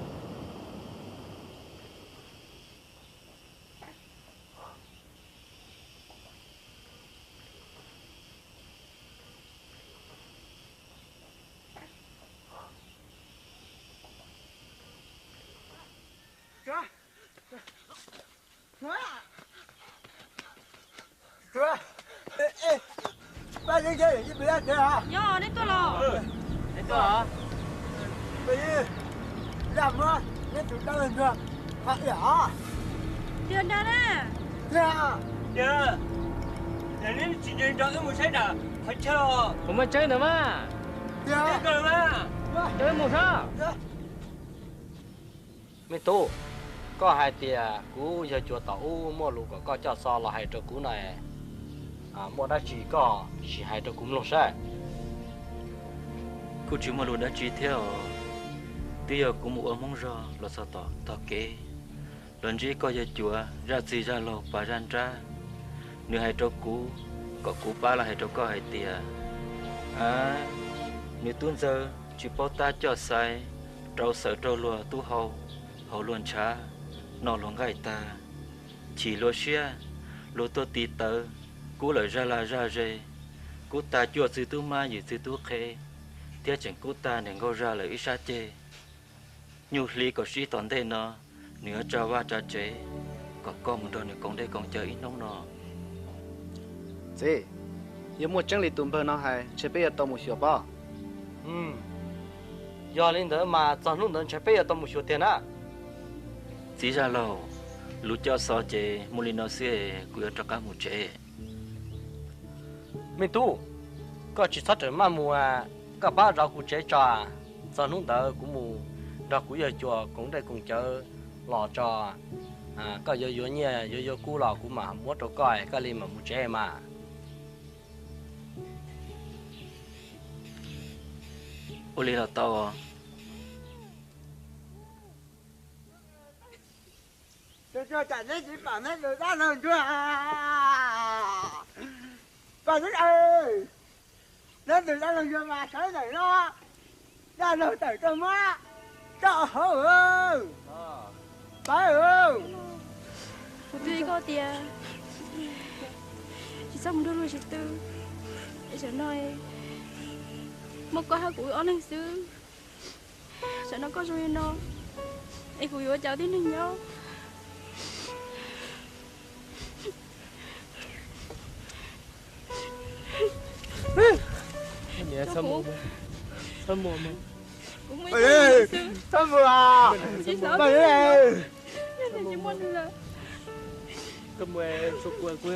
Yog, neb tuaj los? Neb tuaj los? Zaj muab neb tus dab laug ntsuag qhov tiag os. Tiag nrag na. Tiag. Tiag. Neb tsis nrog wb mus saib nram qhov chaw os. Kuv muaj tseeb ntawd mas. Tiag. Tiag mas. Coj wb mus saib. Me tub, koj hais tias kuv yawg cuas tom ub muaj lus kom koj coj xov los hais rau kuv no, muaj dab tsi koj sim hais rau kuv mloog saib. Kuj tsis muaj lus dab tsi thiab os, twb yog kuv mus ua Hmoob zog los txog tom tog kev, los ntsib koj yawg cuas zaj txij zaj laug pas zaj nrab, nws hais rau kuv kom kuv pab los hais rau koj hais tias, a, nws tub ntxawg tsis paub tab coj xaiv, rau xawm rau luag tub hau, haus luag ntshav, noj luag nqaij tag, chim luag siab, luag tuaj tiv tawv, kub lawm zaj laj zaj ze, kub tag cuaj txwg tub mab yim txwg tub qhe, thiab tseem kub tag nees nkaum zaj lawm ib sab ceg. Nyuj hli kaum tsib tom ntej no, nws yuav tsa vaj tsa tsev kom koj mus nrog nws koom dej koom cawv ib hnub no. Txiv, yog muaj tseeb li tus npawg no hais, ntshe peb yuav tau mus xyuas pob. Yog li ntawd mas txog hnub ntawd ntshe peb yuav tau mus xyuas tiag na. Txiv zaj laug, lus coj xov ces muaj li no xwb, kuv yuav rov qab mus tsev. Me tub, koj tsis txhob rawm maj mus, koj pab zov kuv tsev tso. Txog hnub ntawd kuv mus nrog kuv yawg cuas koom dej koom cawv los tso. Koj yuav yuav nyiaj yuav yuav kub los kuv mam muab rau koj, koj li mam mus tsev mas. Ua li los tau. Tus tsuag, tam neb tsis pom neb tus dab laug ntsuag. Pom neb, neb tus dab laug ntsuag mas sawv ntawm no, dab laug tawm rau mab, tso hauv. Pab, kuv twb hais koj tias tsis txhob mus nrog luag sib tw, es tam no muaj koj hab kuv wb ob leeg xwb. Tam no koj zoo li no, es kuv yuav ua cas tib neeg nyob? Txhob mus, txhob mus, txhob mus, txhob mus. Koj mus, kuv, kuv,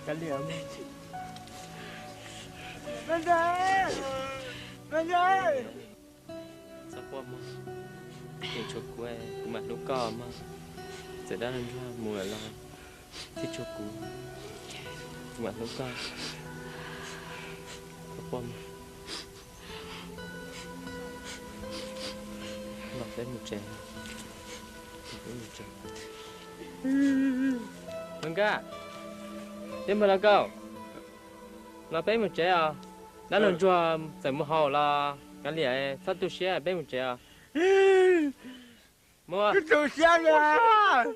kav liam. Txhob quaj mog, koj tshuav kuv, kuv mam hlub koj mog. Txawm dab laug ntsuag mus lawm los thiab tshuav kuv, kuv mam hlub koj. Txhob quaj mog. Los peb mus tsev. Los peb mus tsev. Nkauj Nkaj, peb mus los nkauj. Los peb mus tsev os. Dab laug ntsuag txawm mus haus los kav liam, txhob tu siab, peb mus tsev os. Mus, tu siab,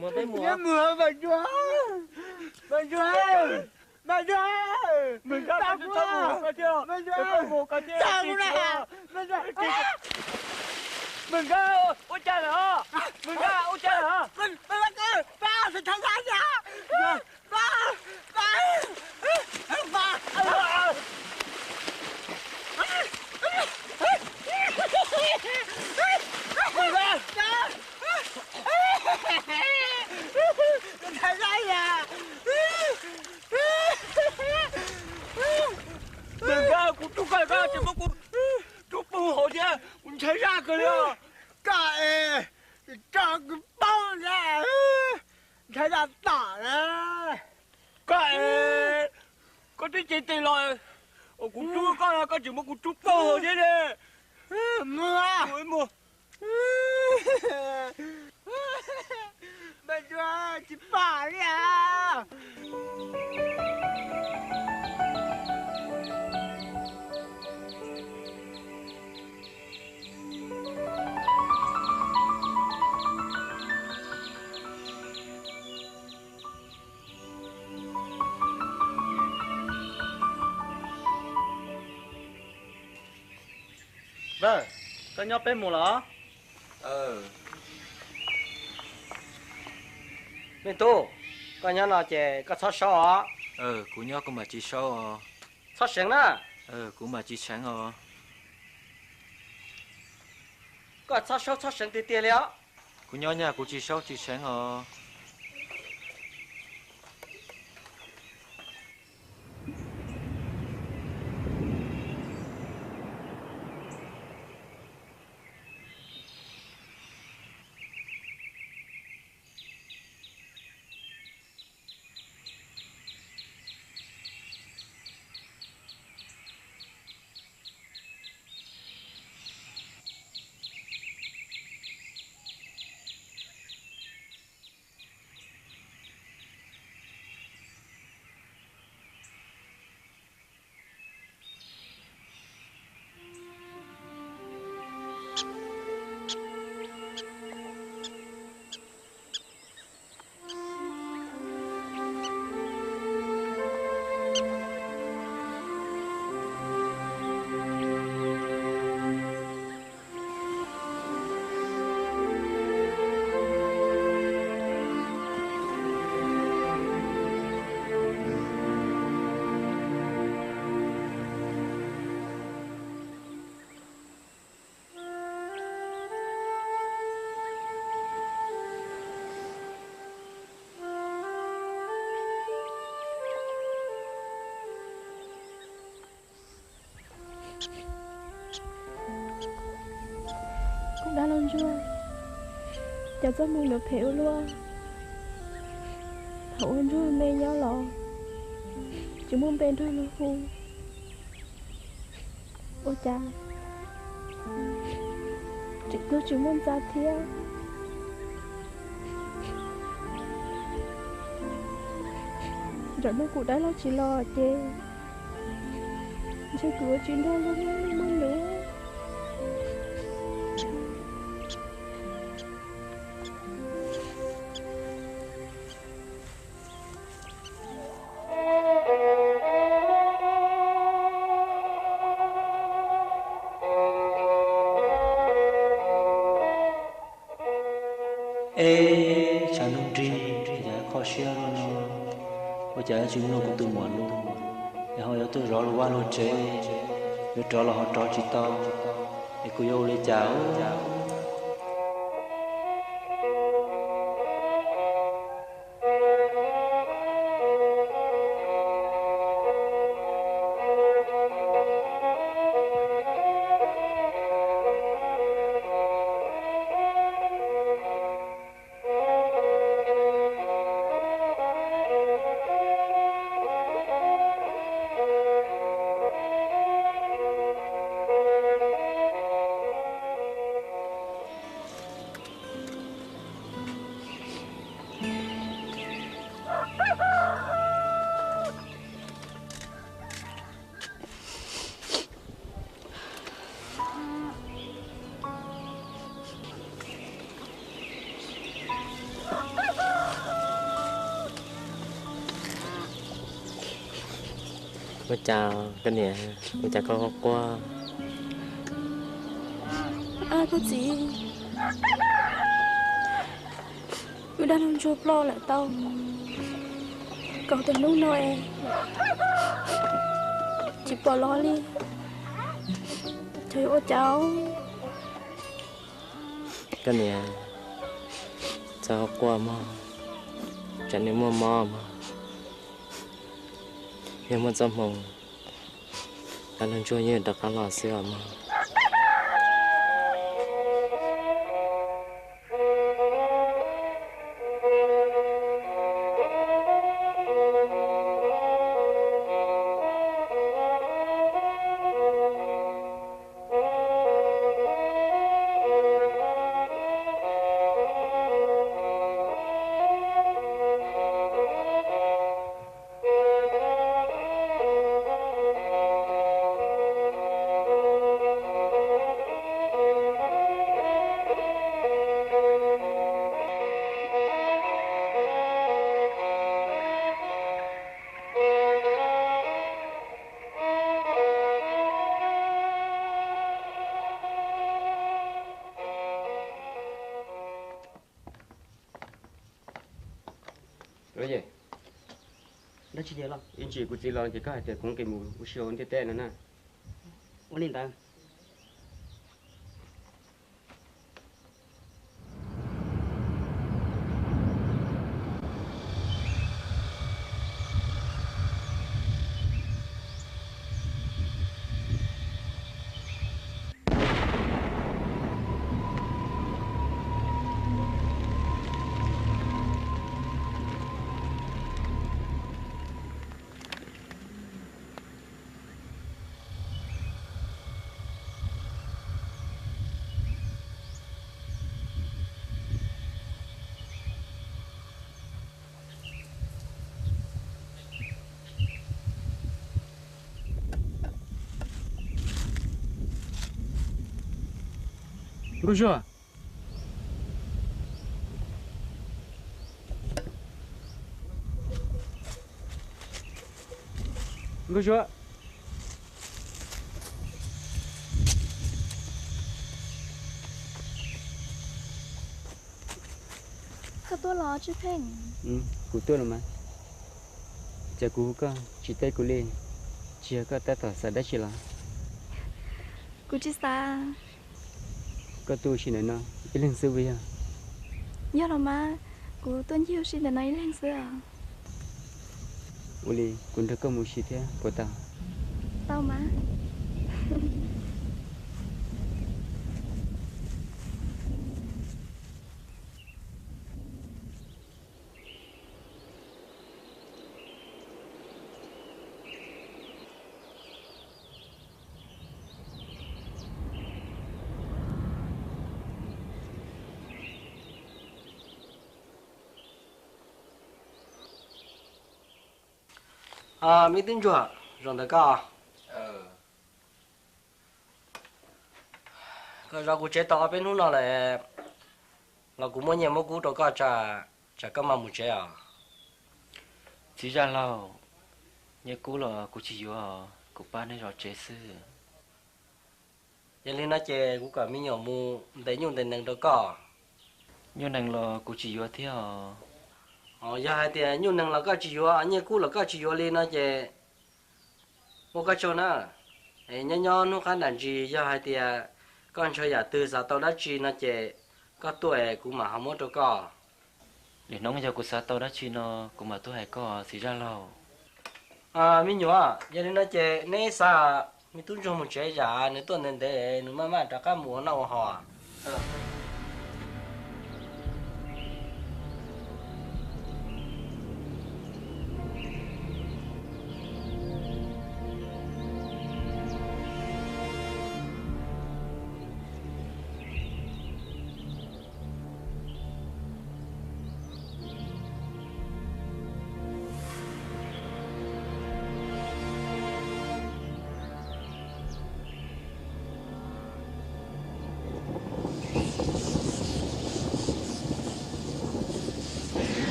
mus, peb mus. Mas ntsuag, mas ntsuag, mas ntsuag, mas nkauj, ua cas lawm? Mas nkauj, ua cas lawm? Mas nkauj, kuv rub koj, koj tsis muab kuv rub poob hauv thiab. Ntshai zaj kawg li os. Koj es, koj kuv paub na. Ntshai zaj tom na. Koj es, koj twb cev tes los, kuv rub koj, koj tseem muab kuv rub poob thiab ne. Mus. Npawg Ntsuag tsis pom li as. Npawg, koj nyob peb mus los? Me tub, koj nyob no ces koj txhob saub os. Kuv nyob kuv mam tsis saub os. Txhob seev na. Kuv mam tsis seev os. Koj txhob saub txhob seev tiag tiag li os. Kuv nyob nyaj kuv tsis saub tsis seev os. Kuv dab laug Ntsuag, cas txoj hmoo yuav phem ua luaj. Thaum ua Ntsuag me nyob los tsis muaj npe nrog luag hu, ua cas tseem tuag tsis muaj ntxa thiab. Zaum no kuv dab laug tsis los ces ntshe kuv yuav tsis nrog luag muaj nyiaj muaj ntuav. Eb, tshav ntuj nrig, ua cas kho siab luaj no, ua cas tsis mloog kuv tus muam lus, es ho yuav tuaj zov luag vaj luag tsev, yuav rov los ho rov tsis tau, es kuv yuav ua li cas? Ua cas koj niam, ua cas koj quaj quaj? Ab, koj txiv, wb dab laug Ntsuag ploj lawm tau kaum tawm hnub no es tsis pom los li, xyov yuav ua cas. Koj niam, txhob quaj mog, tsam nws muaj mob mog. Yog muaj txoj hmoo, dab laug Ntsuag yeej rov qab los xwb os mog. Ib ntsis kuv txiv los ces koj hais tias kuv nqis mus ua si hauv ntiaj teb no na. Ua li ntawd. Nkauj Zuag, Nkauj Zuag. Koj tuaj los Tswv Pheej? Kuv tuaj los mas. Cas kuv hu koj tsis teb kuv li, tsis yog koj tab tom xav dab tsi los? Kuv tsis xav. Koj tuaj ua si ntawm no ib leeg xwb puas yog? Yog los mas, kuv tuaj ncig ua si ntawm no ib leeg xwb os. Ua li kuv nrog koj mus ua si thiab puas tau? Tau mas. Me tub ntsuag, zaum ntawm koj. Koj zov kuv tsev tau ob peb hnub no lawm, los kuv muab nyiaj muab kub rau koj, tsam koj mam mus tsev os. Txiv zaj laug, nyiaj kub los kuv tsis yuav, kuv pab nej zov tsev xwb. Yog li no ces kuv kom me nyuam mus ntes nyuj ntes nees rau koj. Nyuj nees los kuv tsis yuav thiab os. Yog hais tias nyuj nees los koj tsis yuav, nyiaj kub los koj tsis yuav li no ces ua koj tsaug na. Es nyob nyob hnub qab nram ntsis yog hais tias koj ntshaw yam twg xav tau dab tsi no ces koj tuaj es kuv mam ho muab rau koj. Lwm hnub yog kuv xav tau dab tsi no kuv mam tuaj hais koj txiv zaj laug. Me nyuam, yog li no ces neb xa me tub ntsuag mus tsev, zam nws tuaj ntev ntev nws maj maj rov qab mus ua noj ua haus.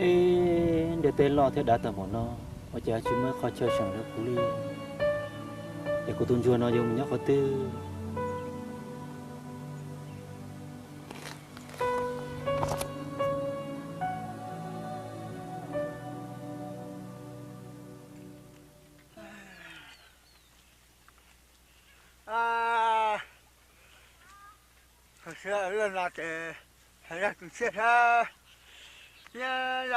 Eb, ntiaj teb loj thiab dav tag npaum no, ua cas tsis muaj ib qho chaw seem rau kuv li? Es kuv tus ntsuag no yuav mus nyob qhov twg? Hais tias loj no ces hais tias tu siab thiab. Yawg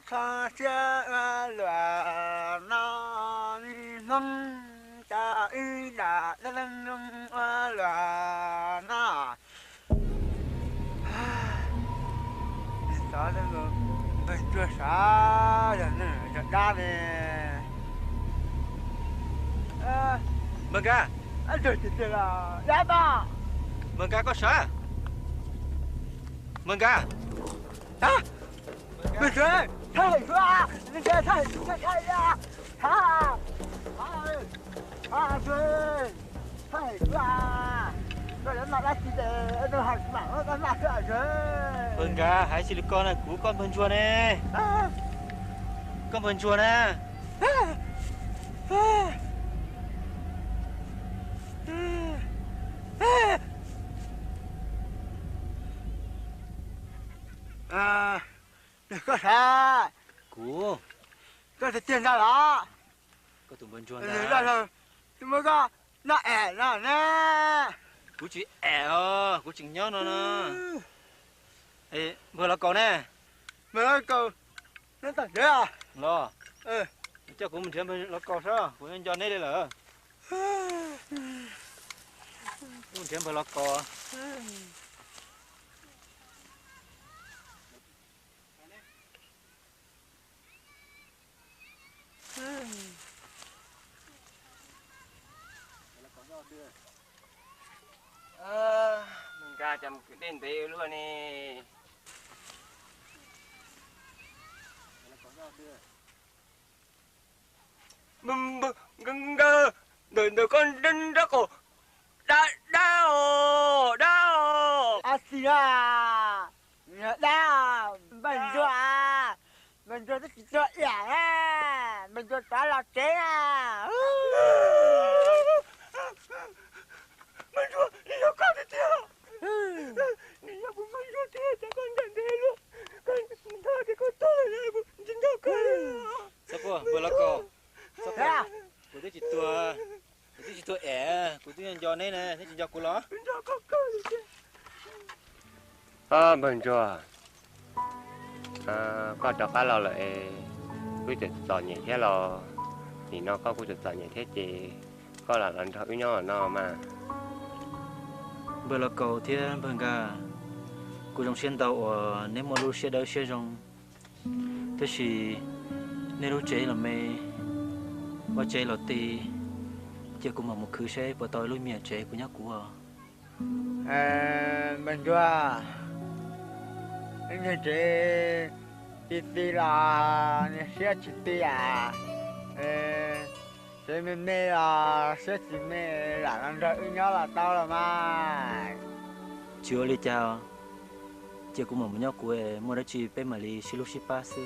kho siab ua luaj no, Hmoob cov ib dam dab leeg ua luaj no. Xov npawg Ntsuag sav, yog neeg yog dab ne. Npawg Nkaj, dab, npawg Nkaj koj sav, npawg Nkaj. Npawg Ntsuag, thaij, npawg Ntsuag, thaij, thaij, thaij, thaij, thaij, thaij, thaij. Npawg Nkaj, hais tsis li ko na, kuv koj npawg Ntsuag ne. Koj npawg Ntsuag na. Koj sav, kuv, koj tiag tiag ntag los? Koj tus npawg Ntsuag ntag. Tus npawg Nkaj noj am no ne. Kuv tsis am os, kuv tseem nyob no no. Npawg Los Kaus ne? Npawg Los Kaus nyob tom tsev los? Coj kuv mus nrhiav npawg Los Kaus saib, kuv nco neb li lawm. Kuv mus nrhiav npawg Los Kaus. Npawg Nkaj, cas mus kwv dej ntev ua luaj ne? Npawg Nkaj, ntawm ntawm koj nrab qaum dab dab os, dab os. Ab tsi na, dab, npawg Ntsuag, npawg Ntsuag twb tsis tshua iam na, npawg Ntsuag rov los tsev na. Npawg Ntsuag, nws yog koj tiag tiag. Nws yog kuv npawg Ntsuag tiag, cas koj ncaim ntev luaj, koj nco tias koj tuag lawm kuv tsis nco koj li. Txhob quaj, npawg Los Kaus, txhob quaj, kuv twb tsis tuag, kuv twb tsis tuag es, kuv twb nco neb ne, neb tsis nco kuv los? Ob, npawg Ntsuag, koj rov qab los lawm es, wb tseem txom nyem thiab los? Nim no koj kuj tseem txom nyem thiab ces koj lam los nrog wb nyob no mas. Npawg Los Kaus thiab npawg Nkaj, kuv zoo siab ntau uas neb muaj lub siab dawb siab zoo. Tab sis nej lub tsev los me, vaj tsev los ti, cia kuv mam mus khwv seb puas tau ib lub me nyuam tsev kuv nyob kuv os. Npawg Ntsuag, lub nyuag tsev ti ti los niag siab tsis ti as, tsev me me los siab tsis me, lam los nrog wb nyob los tau los mas. Tsis ua li cas, cia kuv mam mus nyob kuv, muaj dab tsi peb mam li sib hlub sib pab xwb.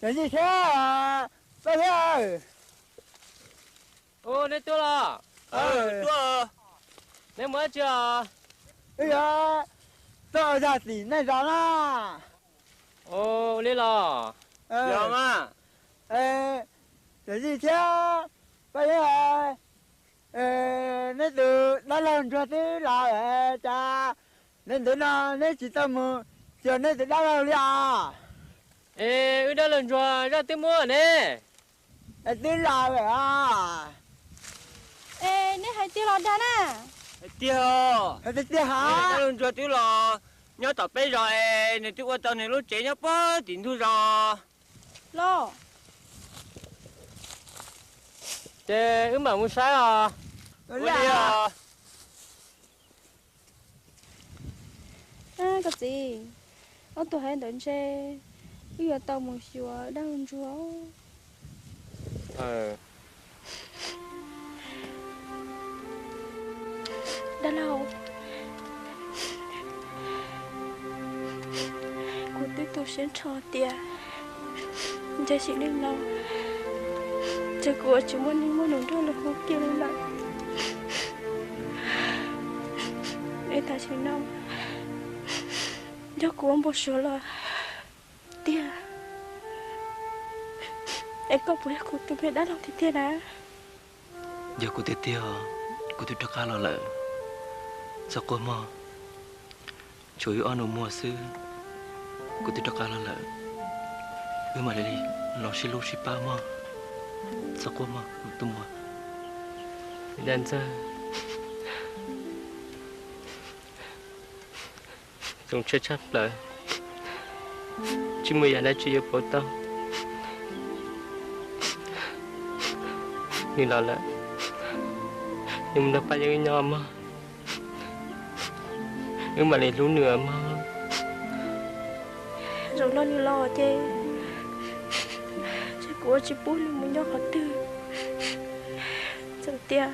Yawm Yij thiab Paj Yeeb. Ub, neb tuaj los? Neb mus dab tsi os? Wb yuav tuaj ua zaj tim nej zos na. Ua li los? Yawm Yij thiab Paj Yeeb, neb tus dab laug Ntsuag twb los lawm, cas ntev ntev no neb tsis tau mus xyuas neb tus dab laug li os? Es wb dab laug Ntsuag zaj twb muab ne. Es twb los lawm os. Es neb hais tiag los dag na? Hais tiag. Hais tiag tiag hos? Dab laug Ntsuag twb los nyob tom peb zos es nws twb ua tau nws lub tsev nyob puag tim ntug zos los. Ces wb mam mus saib os. Ua li os. Koj txiv, ob tug hais ntawd ntshe wb yuav tau mus xyuas dab laug Ntsuag. Dab laug, kuv twb tu siab nrho tias ntshe sim neej no Ces kuv ua tsis muaj neeg muaj nus nrog luag hu kiag li lawm. Es tam sim no yog kuv ua npau suav los tiag, es koj puas yog kuv tus me dab laug tiag tiag na? Yog kuv tiag tiag, kuv twb rov qab los lawm. Txhob quaj mog, tshuav wb ob nus muag xwb, kuv twb rov qab los lawm. Wb mam li los sib hlub sib pab mog. Txhob quaj mog tus muam. Dab Ntxawg, zoo siab tshaj plaws, tsis muaj yam dab tsi yuav pauv tau. Nws los lawm, nws mus nrog pab yeeb nyob mog. Wb mam li hlub nws mog. Zaum no nws los ces, ces kuv ua tsis pub nws mus nyob qhov twg. Txawm tias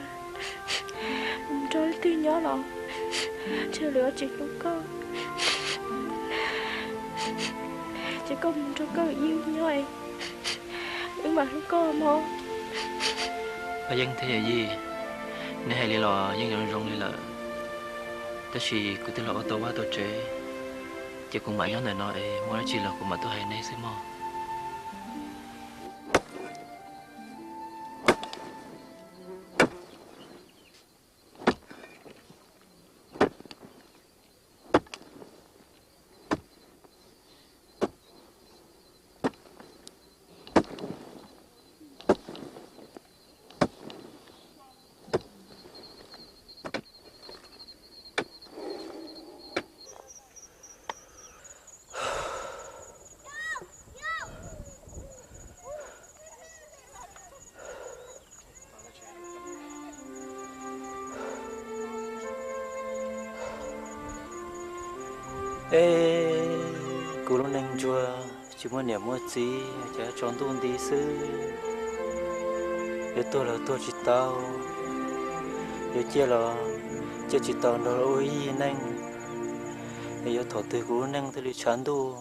mus nrog leej twg nyob los ntshe lawv yuav tsis hlub koj. Ces koj mus nrog koj yawm yij nyob, wb mam hlub koj mog. Paj Yeeb thiab yawm yij, neb hais li los yeej zoo zoo li lawm, tab sis kuv twb los ua tau vaj tau tsev, ces kuv mam nyob ntawm no es muaj dab tsi los kuv mam tuaj hais neb xwb mog. Es kuv lub neej ntsuag tsis muaj niam muaj txiv, cas tsaus ntuj nti xwb. Yuav tuag los tuag tsis tau, yuav ciaj los ciaj tsis tau nrog luag ua ib yig neej. Es yuav thaum twg kuv lub neej thiaj li tshav ntuj?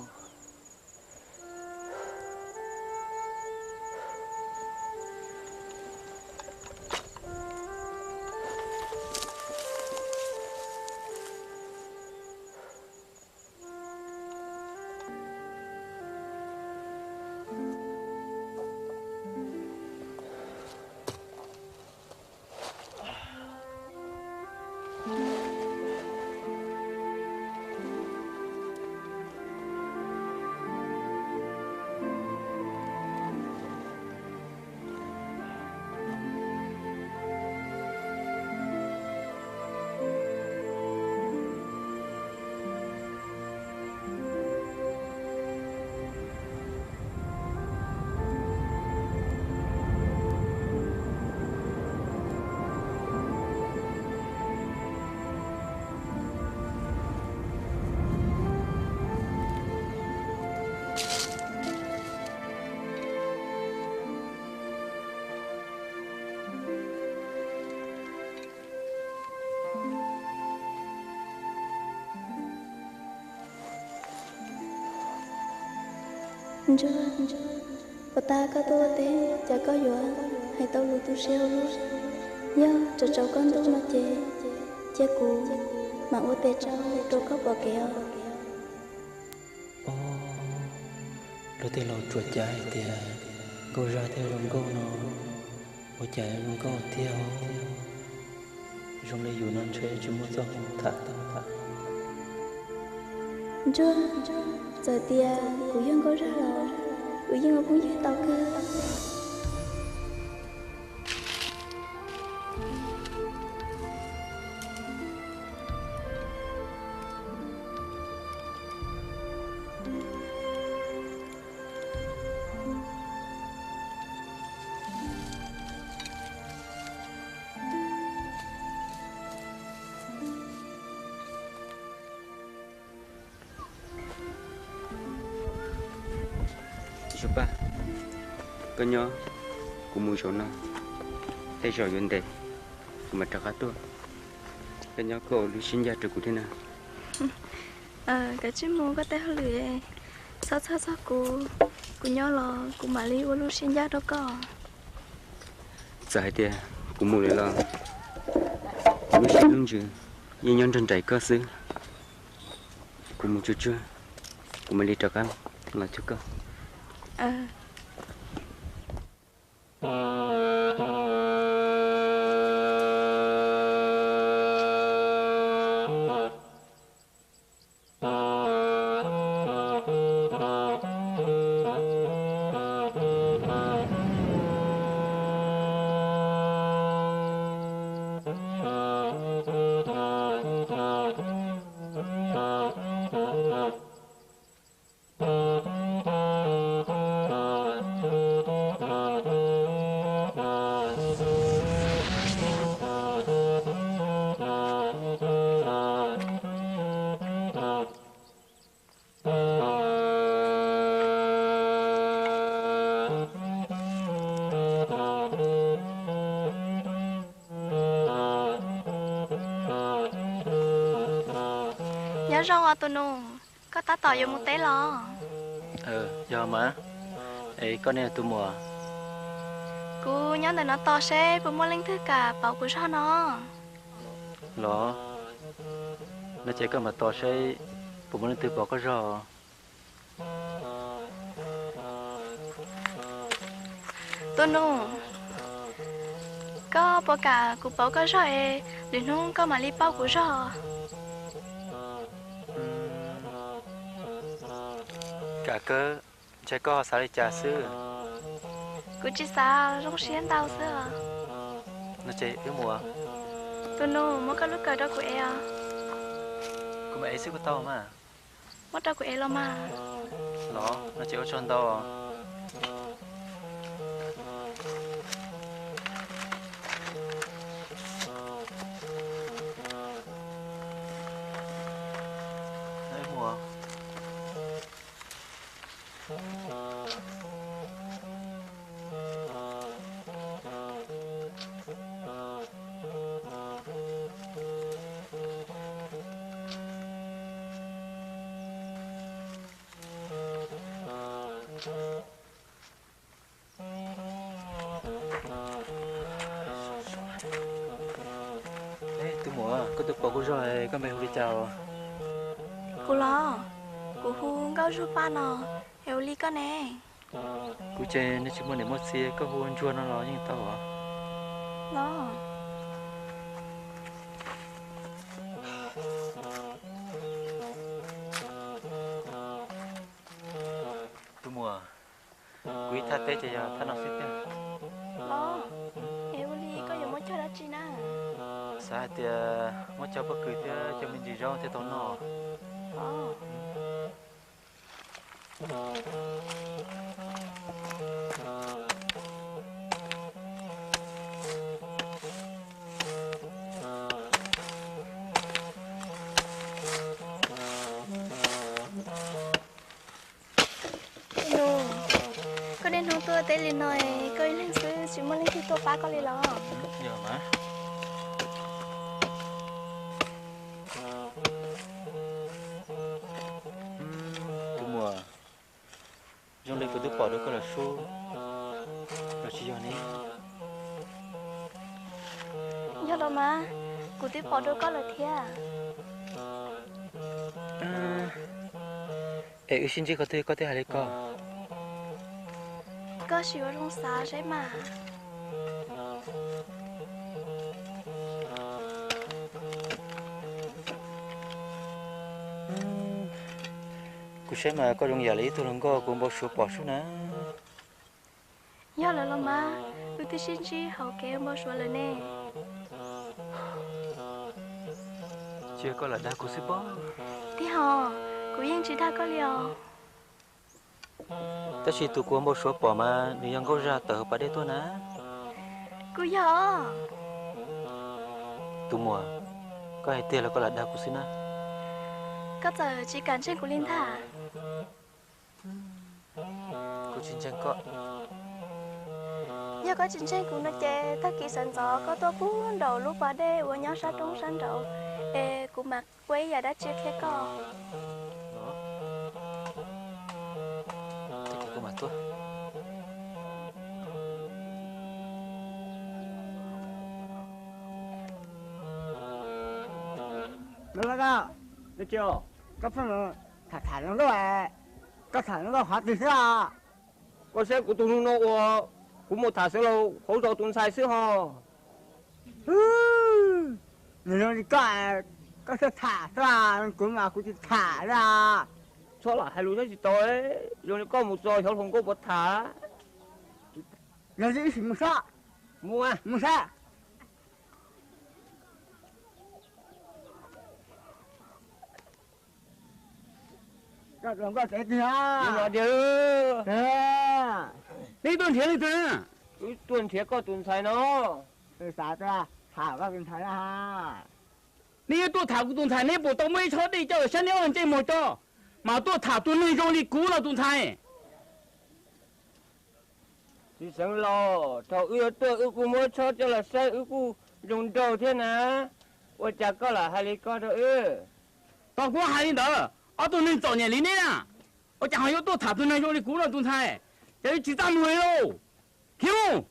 Ntsuag, puas tas koj tuaj ua teb cas koj yuav hais tau lus tu siab ua luaj? Yog tsaus tsaus koj ntuj no ces cia kuv mam ua tes tsau rau koj pom kev os. Ob, luag tej laus tsuas cav hais tias nkauj zaj thiaj zoo nkauj no, ua cas zoo nkauj tiag. Zoo li yus no ntshe tsis muaj txoj hmoo tham tau. Ntsuag, txawm tias kuv yog nkauj zaj los kuv yeej ua phooj ywg tau kawg. Txiv Suav Paj, koj nyob, kuv mus zaum no, tej zaum yuav ntev kuv mam rov qab tuaj. Koj nyob koj ua lub siab ncaj rau kuv thiab na. Kav tsij mus koj tej hauj lwm, txhob txhawj txog kuv, kuv nyob los kuv mam li ua lub siab ncaj rau koj. Txawm hais tias kuv mus lawm los kuv lub siab lub ntsws yeej nyob nrog nraim koj xwb. Kuv mus tsuag tsuag, kuv mam li rov qab los cuag koj. Nyob zoo os tus nus, koj tab tom yuav mus teb los? Yog mas. Es koj ne tus muam? Kuv nyob ntawm no tos seb puas muaj leej twg kam pauv kuv zog no. Los, no ces koj mam tos seb puas muaj leej twg pauv koj zog. Tus nus, koj puas kam kuv pauv koj zog es lwm hnub koj mam li pauj kuv zog? Kam kawg, ntshai koj xav li cas xwb. Kuv tsis xav, zoo siab ntau xwb os. No ces wb mus. Tus nus, muab koj lub kawm rau kuv ev os. Kuv mam ev xwb kuj tau mas. Muab rau kuv ev los mas. Los, no ces ua tsaug ntau. Tus muam, koj twb pauv kuv zog, koj npe hu li cas? Kuv los? Kuv hu Nkauj Zuag Paj no, es ua li koj ne? Kuv ces nws tsis muaj niam muaj txiv, koj hu ua Ntsuag no los yeej tau os. Los. Tus muam, kuv ib thaj teb ces yog thaj no xwb tiag. Los, es ua li koj yuav muab cog dab tsi na? Xav hais tias muab cog pob kws thiab cov me ntsis zaub thiaj tau noj. Nus, koj niaj hnub tuaj teb li no, koj ib leeg xwb tsis muaj leej twg tuaj pab koj li los? Yog mas. Tus muam, zoo li kuv twb pom dua koj lawm sub, los tsis yog ne? Yog los mas, kuv twb pom dua koj lawm thiab. Es wb sib ntsib qhov twg koj thiaj hais li ko? Koj sim ua zoo xav saib mas. Kuv saib mas koj zoo yam li ib tug hluas nkauj kuv npau suav pom sub na. Yog lawm los mas, wb twb sib ntsib hauv kev npau suav lawm ne. Tsis yog koj lam dag kuv xwb pob? Tij Hom, kuv yeej tsis dag koj li os. Tab sis tus kuv npau suav pom mas nws yog nkauj zaj tawm hauv pas dej tuaj na. Kuj yog. Tus muam, koj hais tiag los koj lam dag kuv xwb na? Koj txawm tsis kam ntseeg kuv li ntag. Kuv tsis ntseeg koj. Yog koj tsis ntseeg kuv no ces tag kis sawv ntxov koj tuaj puag nraum lub pas dej uas nyob sab roob sab nraud, es kuv mam ua ib yam dab tsi qhia koj. Kuv mam tuaj. Koj pheej tham tham zoo nkauj, koj tham zoo nkauj qhov twg xwb os? Koj saib kuv tus nus no uas kuv mus tham Xeev Laus hauv zos tus ntxhais xwb hos. Nws zoo li koj, koj thiaj tham xwb, kuv mas kuv tsis tham li. Txhob lam hais lus saib tsis tau, zoo li koj mus txog xyov hluas nkauj puas tham. Yog li ib sim mus saib. Mus, mus saib. Koj hluas nkauj tsev twg? Neb tuaj nrhiav leej twg? Wb tuaj nrhiav koj tus ntxhais no. Xav tuaj tham koj tus ntxhais na. Neb yuav tuaj tham kuv tus ntxhais, neb puas tau muaj ib tshab dej coj los saib neb ob ntsej muag tso, mas tuaj tham tus neeg zoo li kuv no tus ntxhais. Txiv Xeev Laus, thaum wb yuav tuaj wb kuj muab tshab coj los saib wb kuj zoo nraug thiab na, ua cas koj lam hais li ko rau wb? Tau kuv hais li ntawd, ob tug neeg txom nyem li neb na, ua cas ho yuav tuaj tham tus neeg zoo li kuv no tus ntxhais? Ces wb tsis txaj muag li lauj. Khiav mus,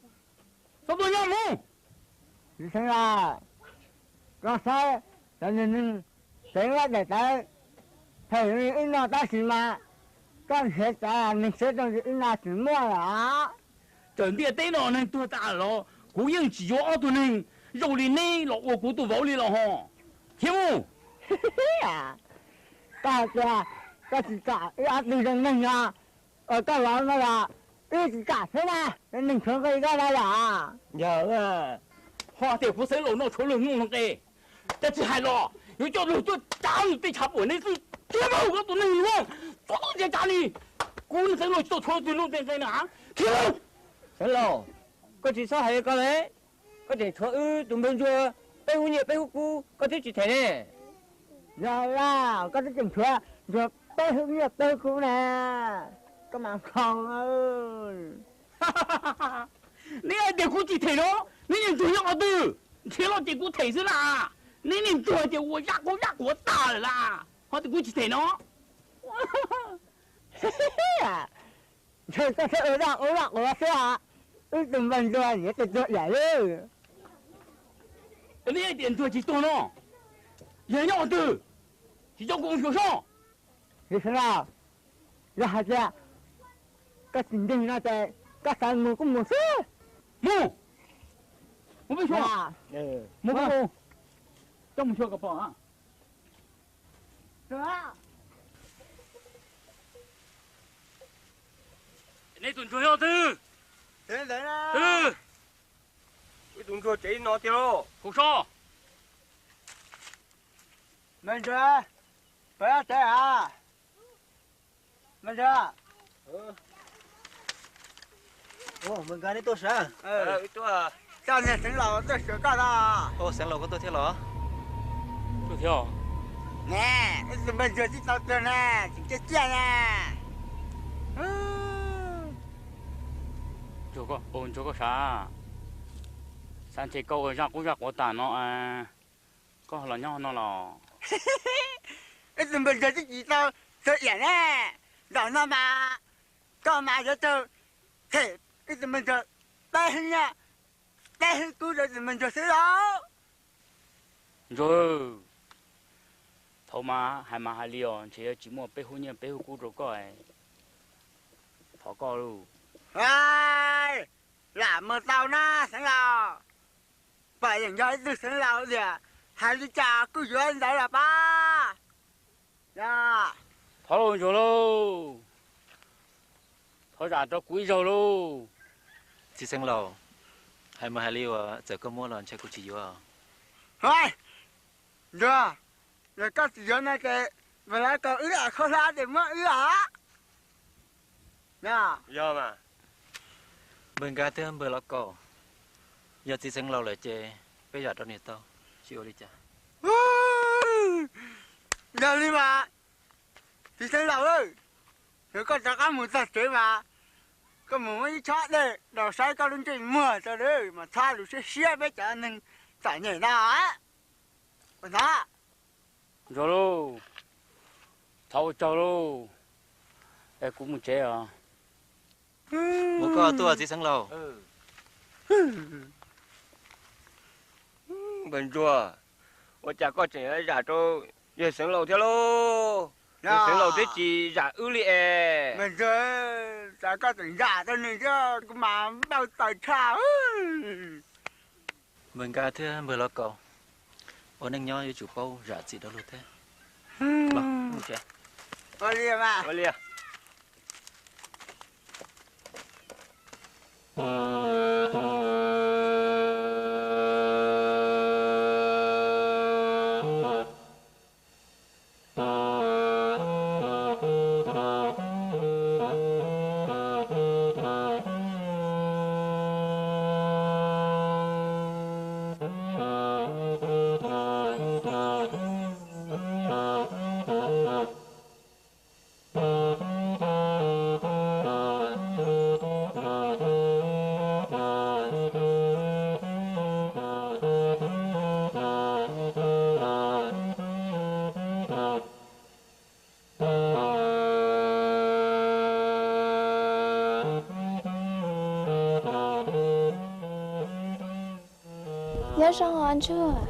txhob tuaj nyob mus. Txiv Xeev Laus, koj saib cov neeg tsev lab daim tawv, phem li wb no tab sis mas koj nrhiav cov neeg siab zoo li wb no tsis muaj lawm. Txawm ntiaj teb no neeg tuag tas los kuv yeej tsis yuav ob tug neeg zoo li neb los ua kuv tus vauv li los ho. Khiav mus. Koj hais tias koj tsis kam wb ob tug zoo neeg no, koj los no los wb tsis kam thiab na, neeg tshuav koj li koj no yom? Yog, ho tias kuv Xeev Laus no tshuav luag nyooj luag nqe, cas tsis hais los yuav coj luag tuaj tsav nws tej tshav puam neb xwb. Khiav mus, koj tus neeg no, txhob tuaj nrhiav tsav li. Kuv Xeev Laus tsis tau tshuav tus nyooj tus nqe na. Khiav mus. Xeev Laus, koj tsis txhob hais li ko li. Koj tseem tshuav wb tus npawg ntsuag peb hub nyiaj peb hub kub koj twb tsis them ne. Yog, koj twb tseem tshuav ntsuag peb hub nyiaj peb hub kub na, koj mas nkhaus. Neb hais tias kuv tsis them no, neb niag ntsuag nyob qhov twg? Nrhiav los ces kuv them xwb las. Neb niag ntsuag ces ua zaj qaub zaj quav tas lawm las, ho tias kuv tsis them no. Ntshe koj thiaj ua zaj qaub zaj quav xwb, wb tus npawg ntsuag yuav tus tuag yam li. Neb hais tias ntsuag tsis tuag no, yog nyob qhov twg? Tsis coj kuv mus xyuas soj. Txiv Xeev Laus, yog hais tias koj tsis ntseeg no ces koj xav mus kuj mus xwb. Mus, mus peb xyuas, mus, coj mus xyuas kom pom. Neb tus ntsuag nyob twg? Ib tus ntsuag tsev no tiag lauj. Kaum so. Npawg ntsuag, pab tsev a. Npawg ntsuag. Npawg nkawd neb tuaj sav? Coj niag Xeev Laus tuaj xyuas koj los. Xeev Laus koj tuaj thiab los? Tuaj thiab. Ne, ib tus npawg ntsuag tsis tau tuag na, tseem ciaj ciaj na. Ntsuag koj sav, xav ntshe koj ua zaj qub zaj quav tas no, koj los nyob no los? Ib tus npawg ntsuag twb tsis tau txog yam ne, zaum no mas koj mas yuav tau them ib tus npawg ntsuag peb hwb nyiaj peb hwb kub rau tus npawg ntsuag xwb lauj. Ntsuag, thaum mas hais mas hais li os, ntshe yuav tsis muaj peb hwb nyiaj peb hwb kub rau koj, thov koj lauj. Lam mus tau na Xeev Laus, pom yeej yog ib tug Xeev Laus tiag, hais li cas kuj yuav ntawd los pab. Thov lauj Ntsuag lauj, thov zam rau kuv ib zaug lauj. Txiv Xeev Laus, hais mas hais li uas txawm koj muab los ntshe kuv tsis yuav. Ntsuag, yog koj tsis yuav no ces npawg Lauj Kaus wb lam khaub hlab ces muab wb os. Npawg Nkaj thiab npawg Lauj Kaus, yog txiv Xeev Laus lawm ces peb zam rau nws tau, tsis ua li cas. Yog li mas, txiv Xeev Laus, yog koj rov qab mus txog tsev mas koj mus muab ib tshab dej rau saib koj lub ntsej muag tso mas txhob lus siab siab peb cov neeg txom nyem no. Ntsuag lauj, thov ua tsaug lauj, es kuv mus tsev os. Mus koj tuaj txiv Xeev Laus. Npawg Ntsuag, ua cas koj tseem zam rau Yawg Xeev Laus thiab lauj. Yawg Xeev Laus twb tsis zam wb li es. Koj tseem zam rau nws thiab, kuv mas npau taws tshaj. Npawg Nkaj thiab npawg Lauj Kaus, ua neej nyob yuav tsum paub zam txim rau luag thiab. Nyob zoo os Ntsuag.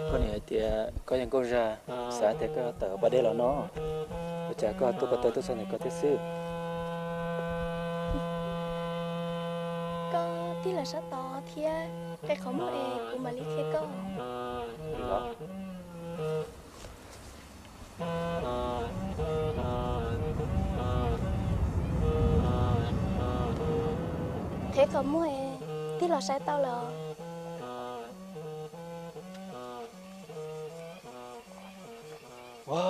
Koj niam hais tias koj yog nkauj zag, xav tias koj tawm pas dej los no, ua cas koj tuaj ko taw tuaj txog ntawm ko thiab xwb? Koj tig los sab tod thiab qe qhov muag es kuv mam li qhia koj. Qheb qhov muag es tig los saib tau lawm. Ua,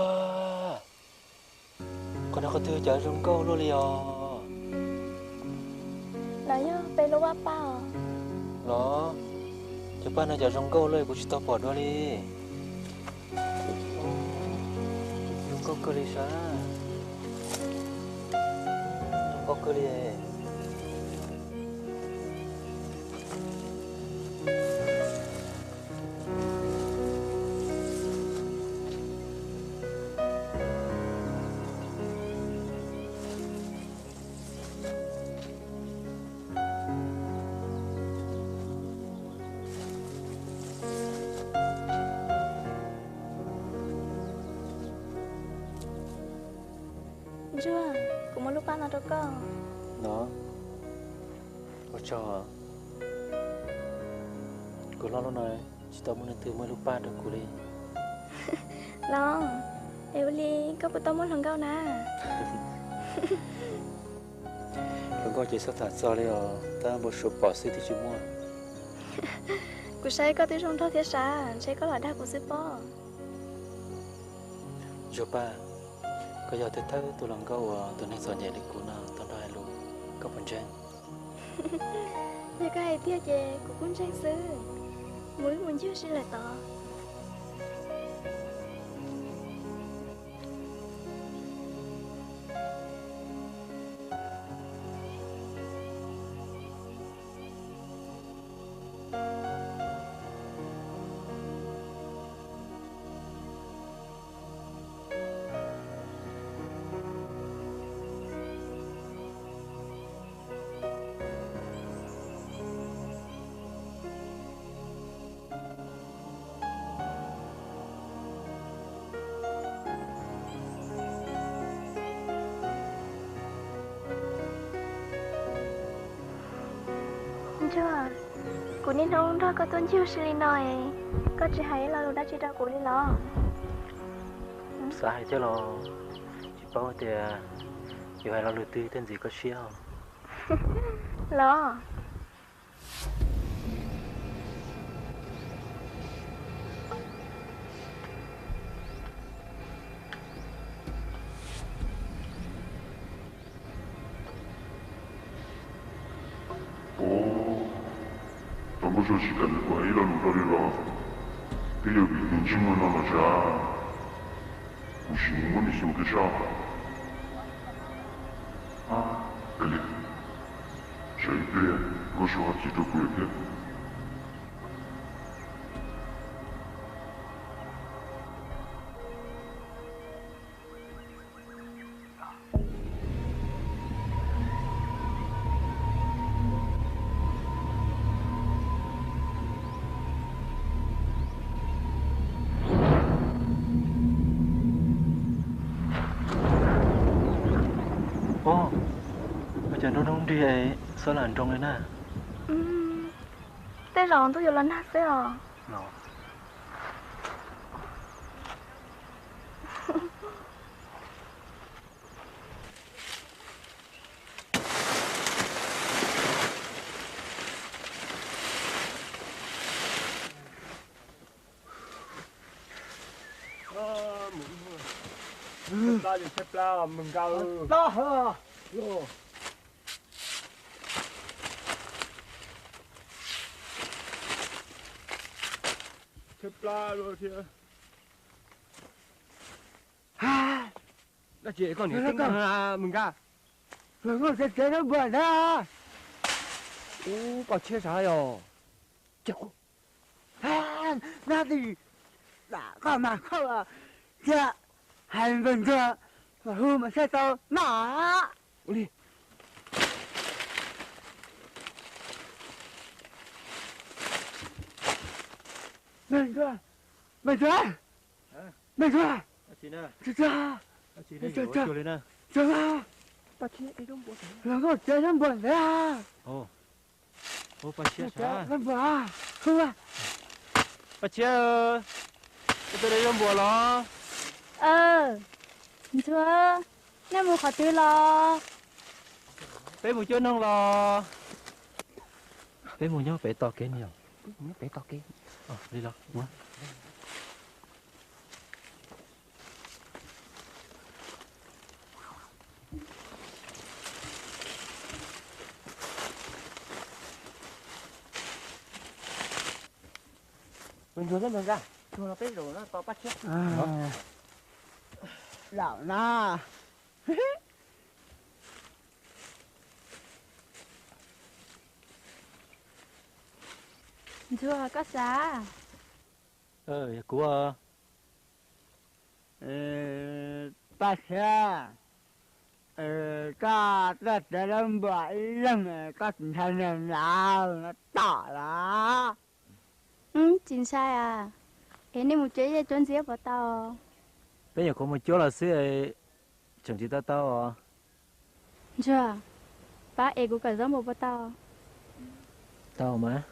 qhov no qhov twg cas zoo nkauj luaj li os? No yog peb lub vaj paj os. Los, cov paj no cas zoo nkauj luaj kuv tsis tau pom dua li. Zoo nkauj kawg li sav. Zoo nkauj kawg li. Ntsuag, kuv muab lub paj no rau koj. No, ua tsaug. Kuv hlob lub no tsis tau muaj leej twg muab lub paj rau kuv li. Los, es ua li koj puas tau muaj hluas nkauj na? Hluas nkauj ces txhob tham txog li os, tab npau suav pom xwb twb tsis muaj. Kuv saib koj twb zoo nraug thiab sav, ntshe koj los dag kuv xwb pob. Ntsuag Paj, koj yog thawj thawj tus hluas nkauj uas tus neeg txom nyem li kuv no tau nrog hais lus, koj puas ntseeg? Yog koj hais tiag ces kuv kuj ntseeg xwb. Mus wb mus ncig ua si lawm tod. Ntsuag, kuv niaj hnub nrog koj tuaj ncig ua si li no es koj tsis hais ib lo lus dab tsi rau kuv li los? Xav hais thiab los tsis paub tias yuav hais lo lus twg thiaj ntxim koj siab. Los. Tau nkauj Ntsuag tsis kam nrog kuv hais ib lo lus rau li los, twb yog vim tus ntsej muag no los sav, kuv sim mus muab nws xyuas kiag saib. Kav liam, tsam ib pliag nkauj Ntsuag ho txib rau kuv lawm thiab. Nruab hnub nrig xob lam nroo li na. Tej zaum ntuj yuav los nag xwb os. Tshaib plab luaj thiab. Dab tsi koj niam tub Mws Nkaj? Los nkauj tsev tsev rab npuas ntag. Ub, koj tshiab sav yog. Nab ti, koj mas khaub thiab, hais npawg ntsuag los hu mas saib tau noj. Ua li. Npawg ntsuag, npawg ntsuag, npawg ntsuag, ntsuag, ntsuag, ntsuag, los nkauj tsev rab npuas ntag. Ub, Paj Tshiab, rab npuas, hu, Paj Tshiab, koj tuaj de rab npuas los? Ntsuag, nej mus qhov twg los? Peb mus cuab noog los? Peb mus nyob pem tos kev ne yom? Nyob pem tos kev. Li los. Ntsuag thiab Npawg Nkaj, tsuag no peb zaum no tos Paj Tshiab. Zaum no. Ntsuag, koj sav? Yog kuv. Paj Tshiab, koj tuaj tsev rab npuas ib leeg koj tsis ntshai niag nrad no tom los? Tsis ntshai as. Es nej mus cuab yej cuab ntxiab puas tau? Peb nyuam qhuav mus cuab los xwb, tseem tsis tau tau os. Ntsuag, pab es kuv kawm zaub npuas puas tau? Tau mas.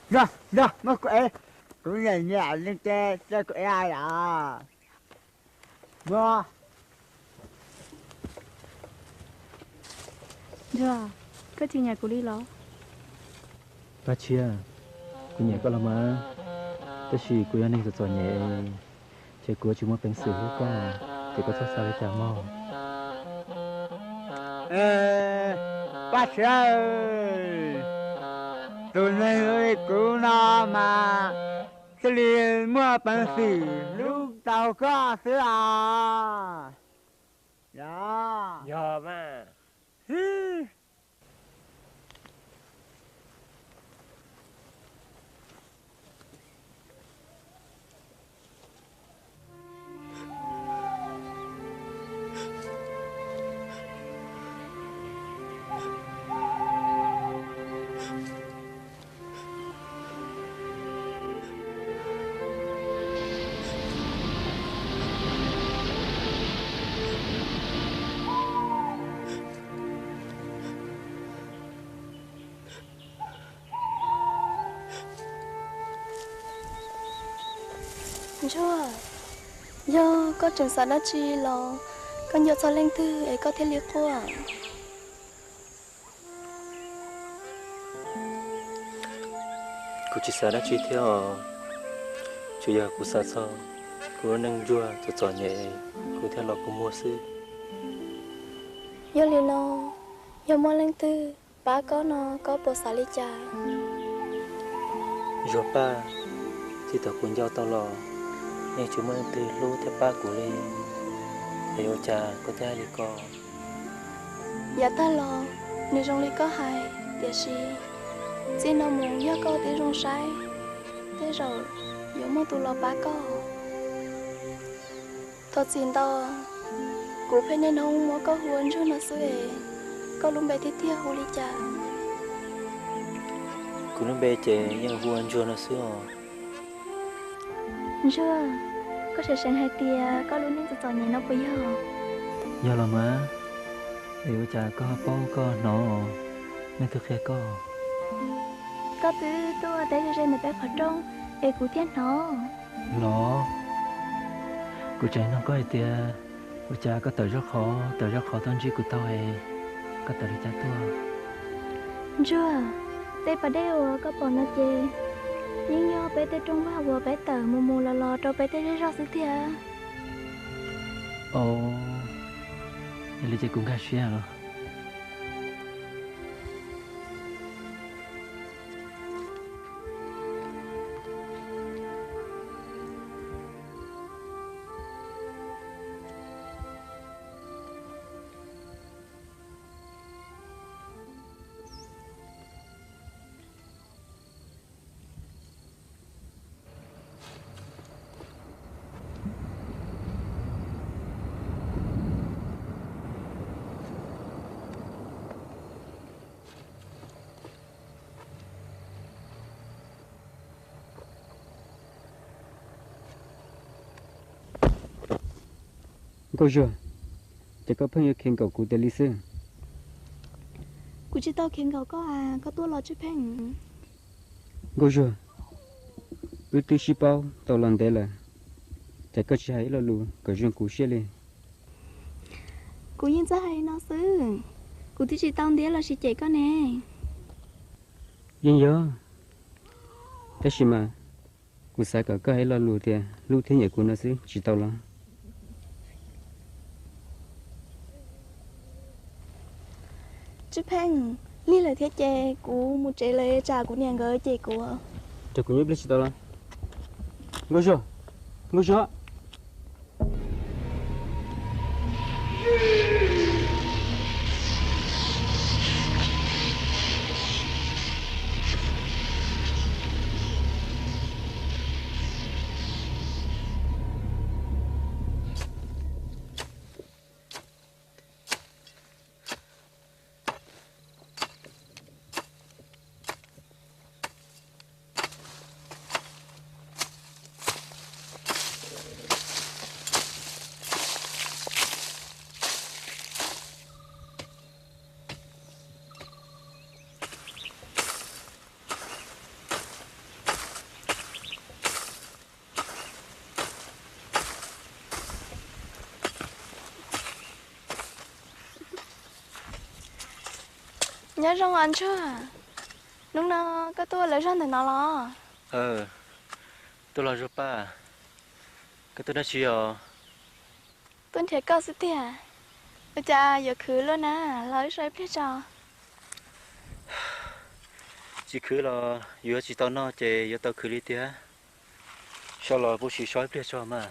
Ntsuag, ntsuag, muab kuv ev, kuv nyiam nyiam li ces cia kuv ev os. Ntsuag, koj tsis nyiam kuv li los? Paj Tshiab, kuv nyiam koj los mas, tab sis kuv yog neeg txom txom nyem, ces kuv tsis muaj peev xwm hlub koj, ces koj txhob xav li cas mog. Paj Tshiab, tus neeg li kuv no mas thiaj li muaj peev xwm hlub tau koj xwb os. Yog, yog mas. Ntsuag, yog koj tseem xav dab tsi los koj nco txog leej twg es koj thiaj li quaj? Kuv tsis xav dab tsi thiab os, tsuas yog kuv xav txog kuv lub neej ntsuag txom txom nyem, kuv thiaj los kua muag xwb. Yog li no, yog muaj leej twg pab koj no koj puas xav li cas? Ntsuag Paj, txij thaum kuv nco tau los yeej tsis muaj leej twg hlub thiab pab kuv li, es ua cas koj thiaj hais li ko? Yav tag los nws zoo li koj hais, tiam sis txij no mus yog koj tib zoo saib, tej zaum yuav muaj tus los pab koj. Thov txim ntau, kuv pheej niaj hnub muab koj hu ua Ntsuag no xwb es, koj lub npe tiag tiag hu li cas? Kuv lub npe ces yeej hu ua Ntsuag no xwb os. Ntsuag, koj seev seev hais tias koj lub neej txom txom nyem no puas yog? Yog los mas, es ua cas koj paub koj hnov, leej twg qhia koj? Koj twb tuaj teb ze ze ntawm peb qhov rooj, es kuv thiaj hnov. Los, kuv tseem nug koj hais tias, ua cas koj tawm zoj qhov tawm zoj qhov tuaj ntsib kuv tau es, koj tawm li cas tuaj? Ntsuag, tej pas dej uas koj pom no ces yeej yog peb tej rooj vag uas peb tawm mus mus los los rau peb tej zej zog xwb tiag. Os, yog li ces kuv nkag siab los. Nkauj Zuag, ces koj pheej yuav khiav nkaum kuv tiag li xwb. Kuv tsis tau khiav nkaum koj as, koj tuaj los Tswj Pheej. Nkauj Zuag, wb twb sib paub tau los ntev lawm, ces koj tsis hais ib lo lus kom zoo kuv siab li. Kuv yeej txawj hais li no xwb, kuv twb tsis tau ntiab los sis cem koj ne. Yeej yog, tab sis mas kuv xav kom koj hais ib lo lus tias hlub thiab nyiam kuv no xwb, tsis tau los? Tswj Pheej, lig lawm thiab ces kuv mus tsev lawm, tsam kuv niam nkawd cem kuv. Ces kuv nyob ib pliag tsis tau los? Nkauj Zuag, Nkauj Zuag. Nyob zoo os Ntsuag, hnub no koj tuaj lawv zog ntawm no los? Tuaj los Zuag Paj, koj tuaj dab tsi os? Tuaj nrhiav koj xwb tiag. Ua cas yuav khwv luaj na, los wb so ib pliag tso. Tsis khwv los yuav tsis tau noj ces yuav tau khwv li tiag. So los pub sim so ib pliag tso mas.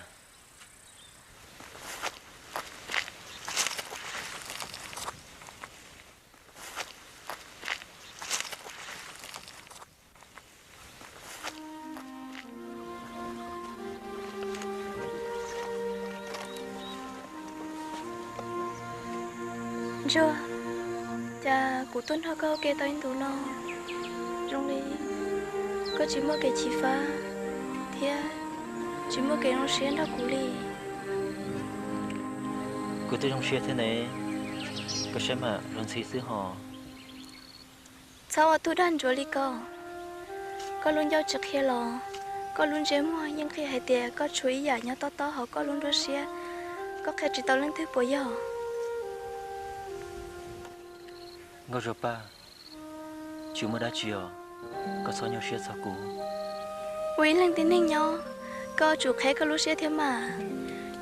Ntsuag, cas kuv tuaj nrog koj ua ke tau ib ntus no, zoo li koj tsis muaj kev xyiv fab thiab tsis muaj kev zoo siab nrog kuv li. Kuv twb zoo siab thiab ne, koj saib mas zoo ntxhi xwb hos. Txhob ua tug dag ntsuav li ko. Koj lub ncauj tsis qhia los koj lub ntsej muag yeej qhia hais tias koj tshuav ib yam nyob tob tob hauv koj lub nruab siab, koj qhia tsis tau leej twg puas yog? Nkauj Zuag Paj, tsis muaj dab tsi os, koj txhob nyuaj siab txog kuv. Ua ib leeg tib neeg nyob, koj tsum qheb koj lub siab thiab mas.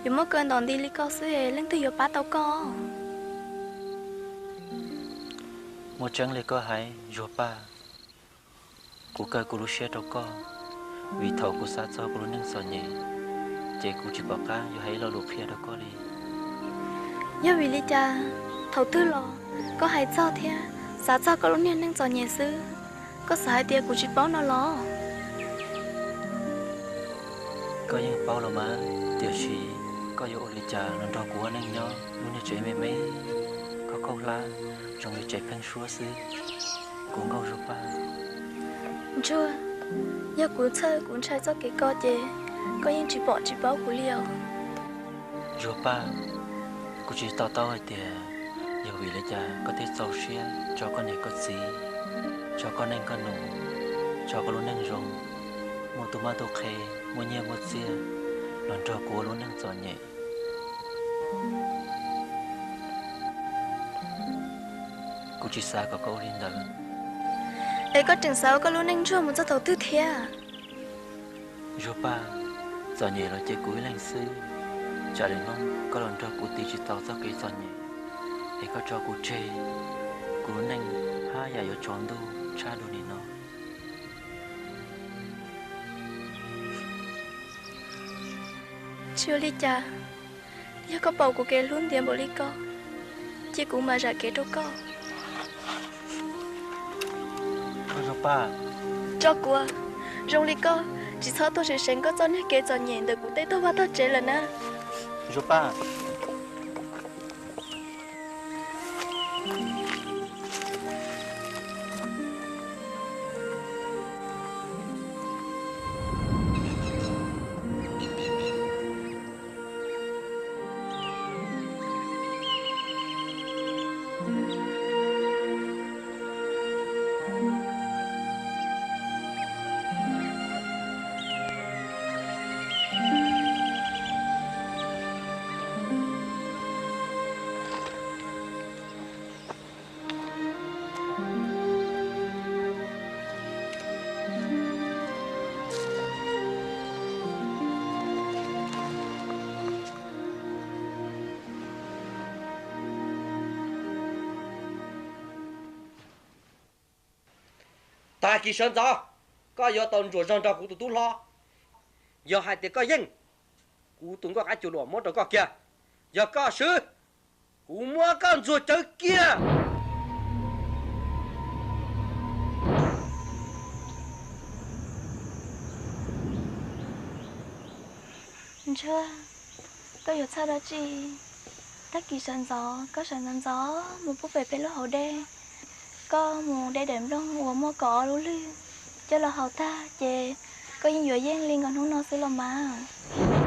Yuav muaj kaw ntom nti li koj xwb es leej twg yuav pab tau koj? Muaj tseeb li koj hais Zuag Paj. Kuv kaw kuv lub siab rau koj, vim thaum kuv xav txog kuv lub neej txom nyem, ces kuv tsis pom qab yuav hais ib lo lus qhia rau koj li. Yog vim li cas thaum twg los koj hais txog thiab xav txog koj lub niag neej txom nyem xwb? Koj xav hais tias kuv tsis paub no los? Koj yeej paub los mas, tiam sis koj yuav ua li cas los nrog kuv ua neej nyob lub niag tsev me me, khaub khaub hlab, zoo li tsev pheeb suab xwb, kuv Nkauj Zuag Paj. Ntsuag, yog kuv txhawj kuv ntshai txoj kev koj ces koj yeej tsis pom tsis paub kuv li os. Zuag Paj, Kuv tsis to taub hais tias yog vim li cas koj thiaj txaus siab tso koj niam koj txiv, tso koj neej koj nus, tso koj lub neej zoo, muaj tus mab tus qhe, muaj nyiaj muaj txiaj los nrog kuv ua lub neej txom nyem. Kuv tsis xav kom koj ua li ntawd. Es koj tseem xav ua koj lub neej ntsuag mus txog thaum twg thiab? Zuag Paj, txom nyem los ces kuv ib leeg xwb, tsam li no koj los nrog kuv tiv tsis tau txoj kev txom nyem, es koj tso kuv tseg, kuv lub neej haj yam yuav tsaus ntuj tshaj dua li no. Tsis ua li cas, yog koj pom kuv kev hlub ntiav npaum li ko, ces kuv mam zam kev rau koj. Tso kuv, zoo li koj, tsis txhob tuaj seev seev koj txoj niag kev txom nyem ntawm kuv tej tog vaj tog tsev lawm na. Zuag Paj. Tag kis sawv ntxov, koj yuav tau ntsuas zog nrog kuv tus tub hlob. Yog hais tias koj yeej, kuv tus nkauj qab cua luam muab rau koj kiag. Yog koj swb, kuv muab koj ntxuag cawv kiag. Ntsuag, koj yuav txhawj dab tsi? Tag kis sawv ntxov koj sawv ntxov ntxov mus pub pem peb lub hauv dej. Koj mus de daim nplooj uas muaj kaum ob lub lwg coj los haus tag ces koj yeej yuav yeej li nkaus hnub no xwb los mas.